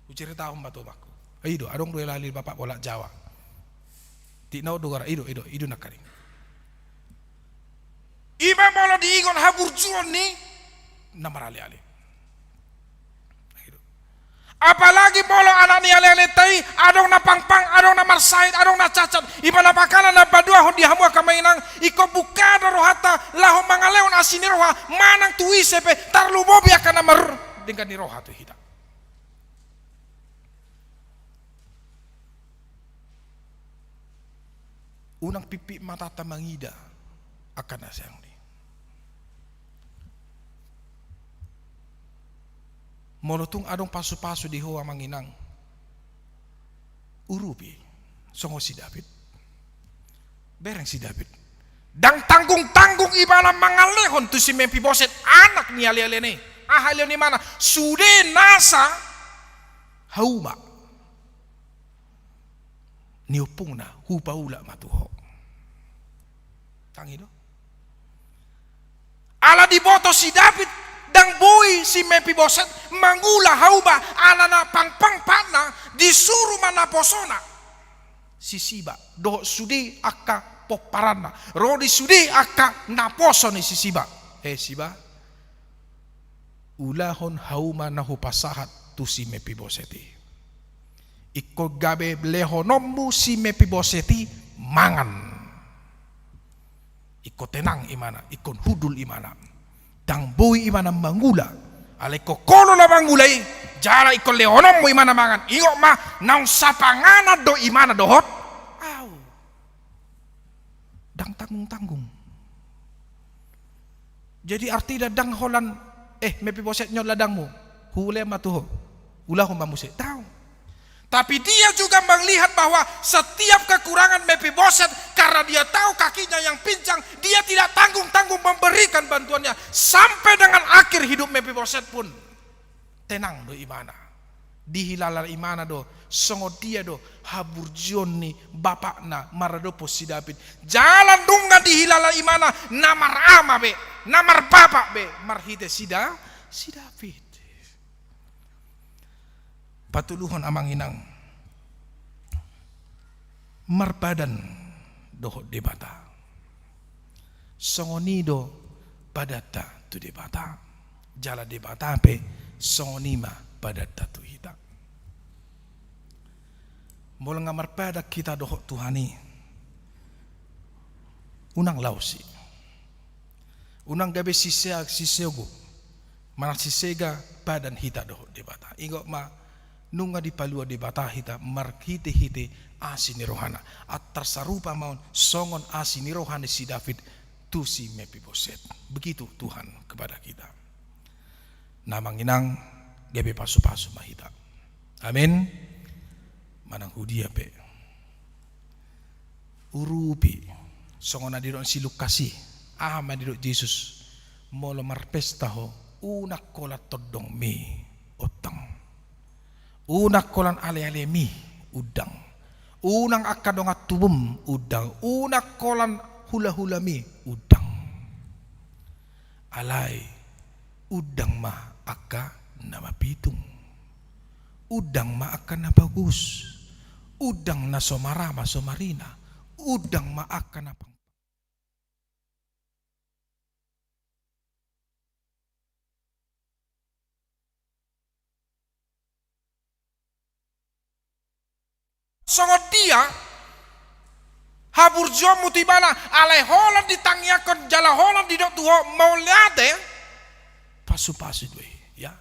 Huceritahon ma tu omakku. I do, adong do ale-ale ni bapakmu halak Jawa. Tikna on do gara, i do, i do, i do nangkaning. Ima molo diingot haburjuon ni na marale-ale. Apalagi molo anak ni ale-alenta i, adong na pangpang, adong na marsahit, adong na cacat. Ima na pangkana na paduahon di hamu angka amang inang, ingkon buka do rohanta laho mangalehon asi ni roha manang tu ise pe, tarlumobi angka na mardenggan ni roha tu hita. Unang pimpit matanta mangida angka na saonari. Molo tung adong pasu-pasu di ho amang inang, urupi songon si David. Bereng si David. Ndang tanggung-tanggung ibana mangalehon tu si Memfiboset, anak ni ale-alena i. Aha alehon imana? Sude nasa hauma ni ompungna, hupaulak ma tu ho. Tang i do. Ala Diboto si David, ndang boi si Mefiboset mangula hauma, ala na pangpang patna, disuru ma naposona si Siba dohot sude angka pomparanna, ro di sude angka naposo ni si Siba. Eh, Siba, ulahon hauma na hupasahat tu si Mefiboset i. Ingkon gabe lehononmu si Mefiboset i mangan. Ingkon tenang imana, ingkon hundul imana. Ndang boi imana mangula. Alai ingkon ho do na mangula i, jala ingkon lehononmu imana mangan. Ingot ma, naung sapanganan do imana dohot ahu. Ndang tanggung-tanggung. Jadi artina ndang holan, eh, Mefiboset, on ladangmu. Huulehon ma tu ho. Ulahon ma muse. Daong. Tapi dia juga melihat bahwa setiap kekurangan Mefiboset, karena dia tahu kakinya yang pincang, dia tidak tanggung-tanggung memberikan bantuannya. Sampai dengan akhir hidup Mefiboset pun tenang do imana. Dihilala imana do, songon dia do haburjuon ni bapakna maradophon si David. Jala nunga dihilala imana na marama be, na marbapak be, marhite si Da-, si David. Patoluhon, amang inang, marpadan dohot Debata. Songon i do padanta tu Debata. Jala Debata pe songon i ma padanta tu hita. Molo nga marpadan hita dohot Tuhan i, unang laos i. Unang gabe sise-, siseogo, manang sisega padan hita dohot Debata. Ingot ma, nunga dipalua Debata hita marhite-hite asi ni rohana. Antar sarupa ma on songon asi ni roha ni si David tu si Mefiboset. Begitu Tuhan kepada kita. Na, amang inang, gabe pasu-pasu ma hita. Amin. Manang hudia pe. Urupi, songon na didok si Lukas i, aha ma didok Jesus, molo marpesta ho, unang holan tondongmi ontang. Unang holan ale-alemi undang. Unang angka dongan tubum undang. Unang holan hula-hulami undang. Alai undang ma angka na mapitung. Undang ma angka na bagus. Undang na so marama so marina. Undang ma angka na pang- Songon dia haburjuonmu tu ibana, alai holan ditangiangkon jala holan didok tu ho mauliate, pasu-pasu do i, ya.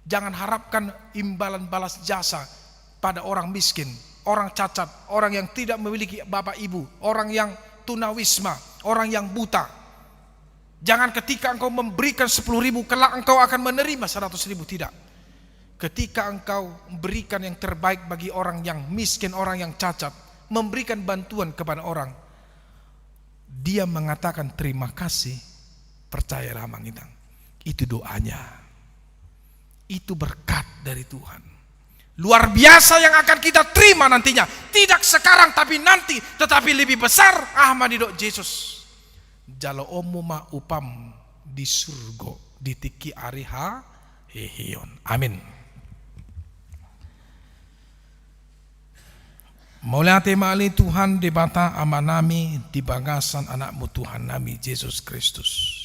Jangan harapkan imbalan balas jasa pada orang miskin, orang cacat, orang yang tidak memiliki bapak ibu, orang yang tunawisma, orang yang buta. Jangan ketika engkau memberikan sepuluh ribu, kelak engkau akan menerima seratus ribu, tidak. Ketika engkau memberikan yang terbaik bagi orang yang miskin, orang yang cacat, memberikan bantuan kepada orang, dia mengatakan terima kasih, percayalah, amang inang, itu doanya. Itu berkat dari Tuhan. Luar biasa yang akan kita terima nantinya. Tidak sekarang, tapi nanti, tetapi lebih besar. Aha ma didok Jesus? Jaloonmu ma upam di surgo di tingki ari ha-, heheon. Amin. Mauliate ma ale Tuhan Debata Amanami di bagasan Anakmu Tuhannami Jesus Kristus.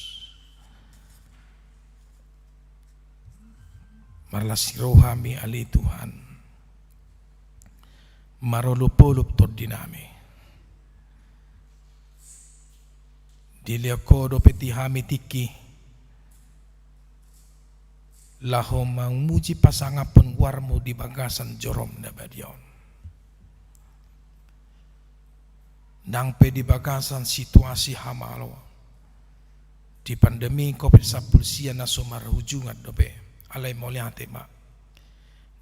Marlas ni roha hami ale Tuhan. Marolopolop tondinami. Dilehon Ho dope di hami tingki laho mamuji pasangaphon goarMu di bagasan joroM na badia on. Nang pe di bagasan situasi hamalo di pandemi covid sampulu sia na so marujungan dope, alai mauliate ma.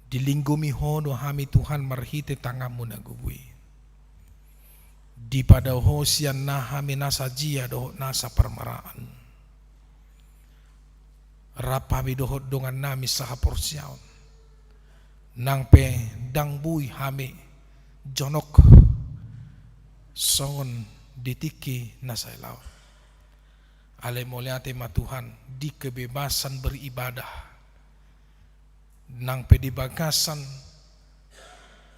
Dilinggomi Ho do hami Tuhan marhite tanganMu na gogo i. Dipadao Ho sian na hami na sajia dohot na saparmaraan. Rap hami dohot dongannami sahaporseaon. Nang pe ndang boi hami jonok songon di tingki na sai laon. Alai mauliate ma Tuhan, di kebebasan beribadah, nang pe di bagasan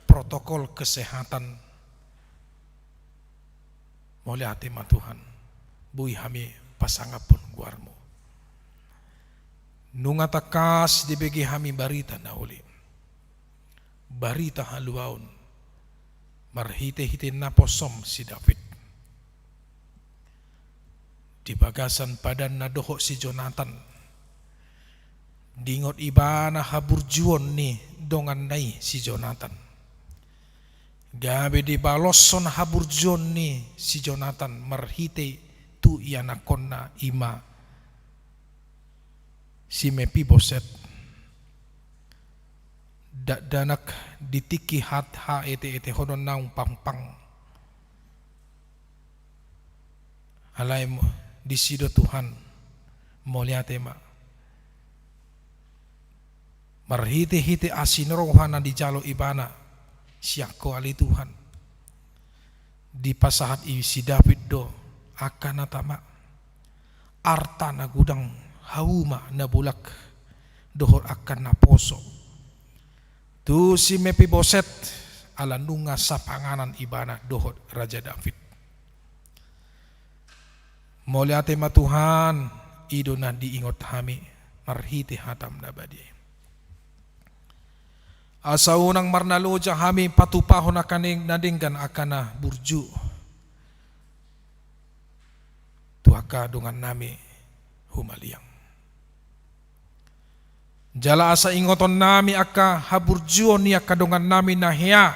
protokol kesehatan, mauliate ma Tuhan, boi hami pasangaphon goarMu. Nunga tangkas dibege hami barita na uli, barita haluaon, marhitehite naposoM si David. Di bagasan padanna dohot si Jonatan, diingot ibana haburjuon ni donganna i si Jonatan. Gabe dibaloshon haburjuon ni si Jonatan marhite tu ianakhonna, i ma si Mefiboset, dakdanak di tingki hat haeteetehonon naung pangpang. Alai mo-, disi do Tuhan, mauliate ma. Marhitehite asi ni roha na dijalo ibana sian Ho ale Tuhan, dipasahat i si David do angka na tama, arta na godang, hauma na bolak, dohot angka naposo tu si Mefiboset, ala nunga sapanganan ibana dohot Raja David. Mauliate ma Tuhan, i do na diingot hami marhite hataM na badia i. Asa unang marnaloja hami patupahon angka ne-, na denggan, angka na burju tu angka dongannami humaliang. Jala asa ingotonnami angka haburjuon ni angka dongannami na hea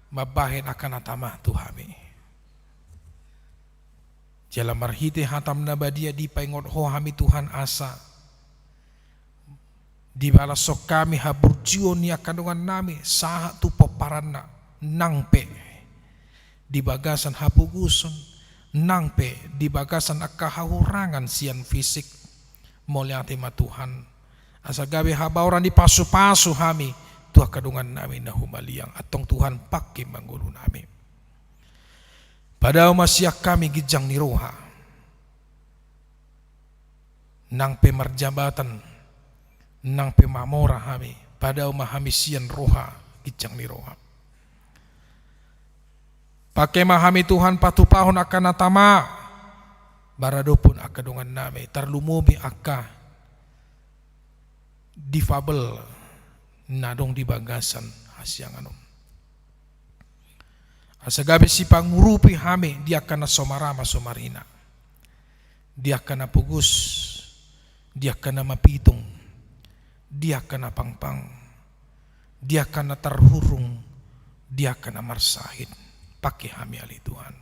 mambahen angka na tama tu hami. Jala marhite hataM na badia dipaingot Ho hami Tuhan, asa dibalashon hami haburjuon ni angka dongannami sahat tu pomparanna, nang pe di bagasan hapogoson, nang pe di bagasan angka hahurangan sian fisik. Mauliate ma Tuhan, asa gabe habaoran ni pasupasu hami tu angka dongannami na humaliang. Antong Tuhan, pangke ma ngolunami. Padao ma sian hami ginjang ni roha, nang pe marjabatan, nang pe mamora hami, padao ma hami sian roha, ginjang ni roha. Pangke ma hami Tuhan patupahon angka na tama maradophon angka dongannami, tarlumobi angka difabel na adong di bagasan hasiangan on. Asa gabe sipangurupi hami di angka na so marama so marina, di angka na pogos, di angka na mapitung, di angka na pangpang, di angka na tarhurung, di angka na marsahit. Pangke hami ale Tuhan.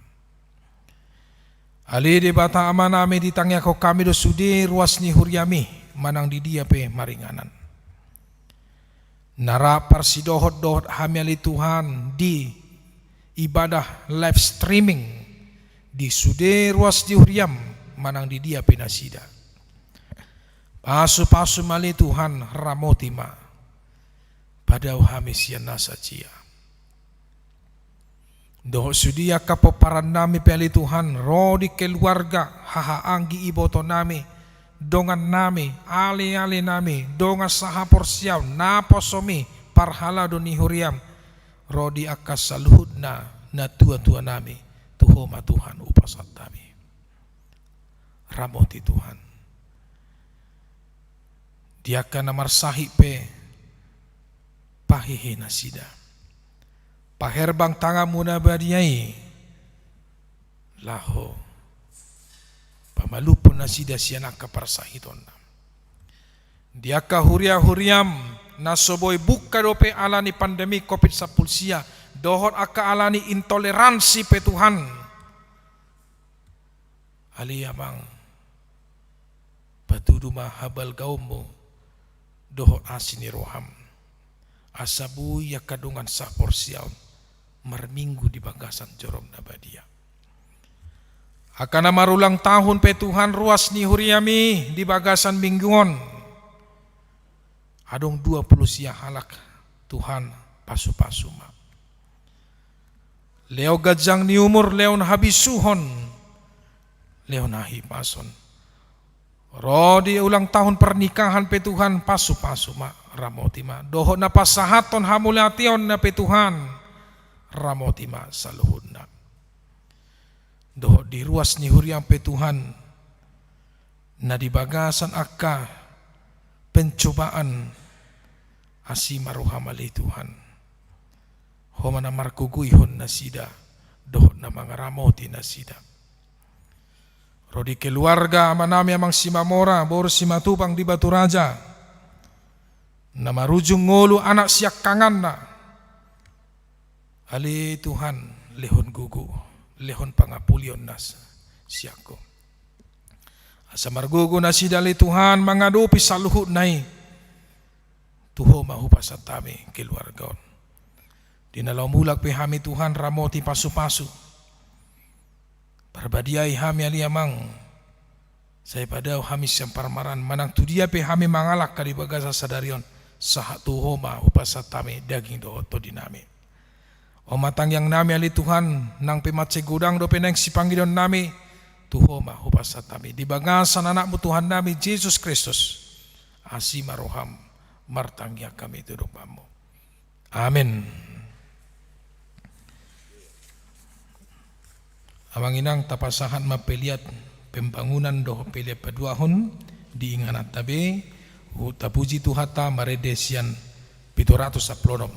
Ale Debata Amanami, ditangiangkon hami do sude ruas ni huriaM i manang di dia pe maringanan. Na rap parsidohot dohot hami ale Tuhan di ibadah live streaming, di sude ruas ni huriaM manang di dia pe nasida. Pasupasu ma ale Tuhan, ramoti ma. Padao hami sian na sadia. Dohot sude angka pomparan nami pe ale Tuhan, ro di keluarga, haha anggi iboto nami, dongan nami, ale-ale nami, dongan sahaporseaon, naposomi, parhalado ni huriam, ro di angka saluhutna, natua-tua nami, tu Ho ma Tuhan hupasahat hami. Ramoti Tuhan. Di angka na marsahit pe, pahehe nasida. Paherbang tanganmu na badia i, laho pamalumhon nasida sian angka parsahitonna. Di angka huria-huriam, na so boi bungka dope ala ni pandemi covid sampulu sia, dohot angka ala ni intoleransi pe Tuhan. Ale Amang, patudu ma habalgaonmu dohot asi ni roham, asa boi angka dongan sahaporseaon marminggu di bagasan jorom na badia. Angka na marulang tahun pe Tuhan ruas ni huriami di bagasan minggu on. Adong dua pulu sia halak, Tuhan, pasu-pasu ma. Lehon ganjang ni umur, lehon habisuhon, lehon hahipason. Ro di ulang tahun pernikahan pe Tuhan, pasu-pasu ma, ramoti ma. Dohot na pasahathon hamauliatena pe Tuhan, ramoti ma saluhutna. Dohot di ruas ni huriaM pe Tuhan, na di bagasan angka pencobaan, asi ma rohaM ale Tuhan. Ho ma na margogoihon nasida, dohot na mangaramoti nasida. Ro di keluarga amanami Amang Simamora, boru Simatupang di Baturaja, na marujung ngolu anak siangkanganna. Ale Tuhan, lehon gogo, lehon pangampulion nasa sian Ho. Asa margogo nasida ale Tuhan mangadopi saluhutna i. Tu Ho ma hupasahat hami keluarga on. Di na laho mulak pe hami Tuhan, ramoti, pasu-pasu. Parbadiai hami ale Amang. Sai padao hami sian parmaraan, manang tu dia pe hami mangalangka di bagasan sadari on, sahat tu Ho ma hupasahat hami daging dohot tondinami. O ma tangiangnami ale Tuhan, nang pe mansai godang dope naeng sipangidoannami, tu Ho ma hupasahat hami. Di bagasan AnakMu Tuhannami Jesus Kristus, asi ma rohaM, martangiang hami tu adopanMu. Amen. Amang inang, tapasahat ma pelean pembangunan dohot pelean paduahon di ingananta be, tapuji Tuhanta marende sian pitu ratus sampulu onom.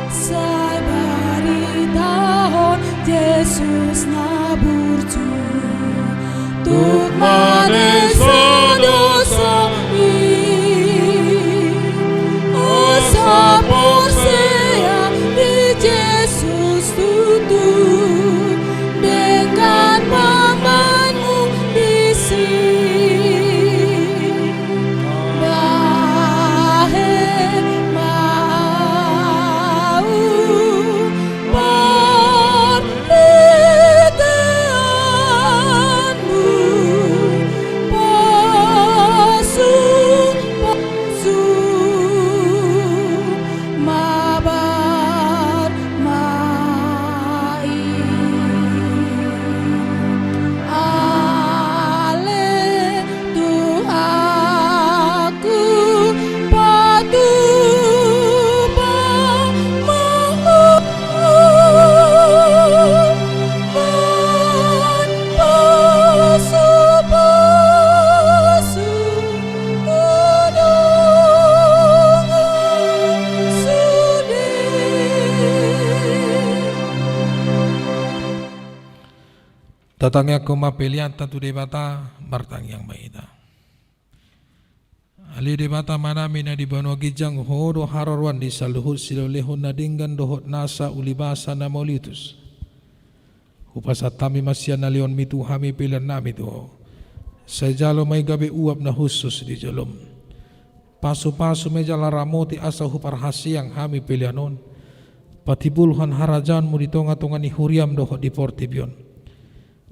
Sai baritahon Jesus na burju, tuk manesa dosa i. Asa porsea di Jesus tutu, denggan pamanmu disi. Bahen ma ahu parliteanmu, pasu-pasu mabar ma i. Ale Tuhanku, patupa ma ahu, manpasu-pasu dongan sude. Tatangiangkon ma peleanta tu Debata, martangiang ma hita. Ale Debata Amanami na di banua ginjang, Ho do haroroan di saluhut silehonlehon na denggan dohot nasa ulibasa na mauliutus. Hupasahat hami ma sian na lehonmi tu hami peleannami tu Ho. Sai jalo ma i gabe uap na hushus di jolom. Pasupasu ma i jala ramoti asa huparhaseang hami pelean on, patimbulhon harajaonmu di tongatonga ni huriam dohot di portibi on.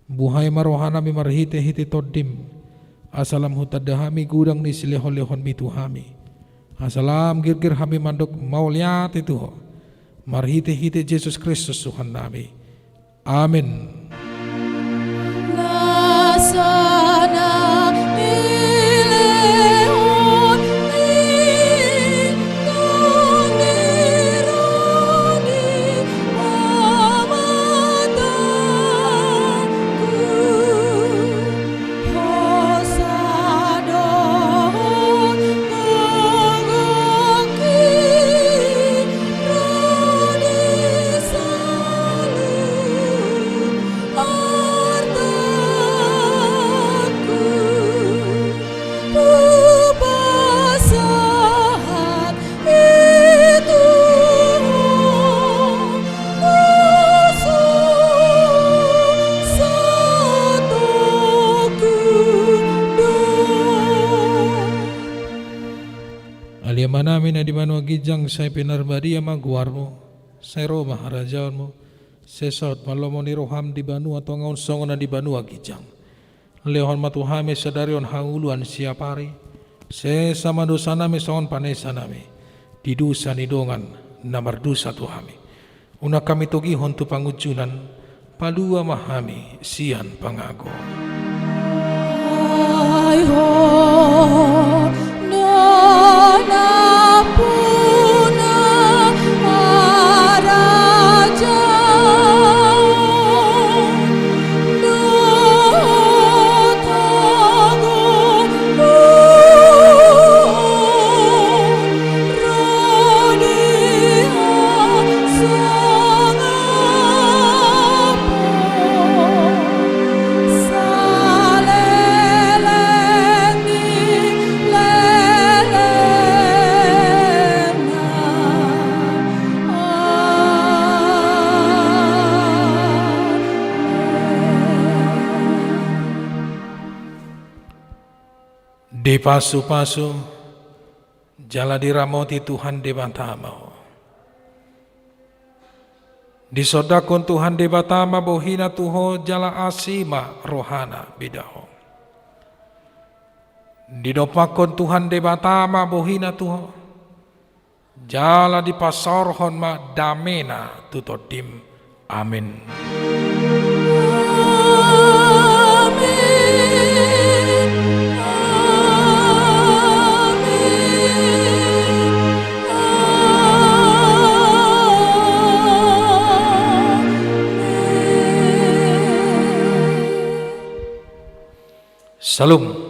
Buhai ma rohanami marhitehite Tondim, asa lam hutanda hami godang ni silehonlehonmi tu hami, asa lam girgir hami mandok mauliate tu Ho, marhitehite Jesus Kristus Tuhannami. Amen. Ale Amanami na di banua ginjang, sai pinarbadia ma goarmu, sai ro ma harajaonmu, sai saut ma lomo ni roham di banua tonga on songon na di banua ginjang. Lehon ma tu hami sadari on hangoluan siapari, sesa ma dosanami songon panesanami di dosa ni dongan na mardosa tu hami. Unang hami togihon tu pangunjunan, palua ma hami sian pangago. Ai Ho do nampuna harajaon dohot hagogoon ro di hasangapon saleleng ni lelengna. Amen. Dipasupasu jala diramoti Tuhan Debata ma ho. Disondangkon Tuhan Debata ma bohina tu ho jala asi ma rohana bida ho. Didompakkon Tuhan Debata ma bohina tu ho, jala dipasaorhon ma damena tu tondim. Amen. Amen. Amen. Amen. Syalom.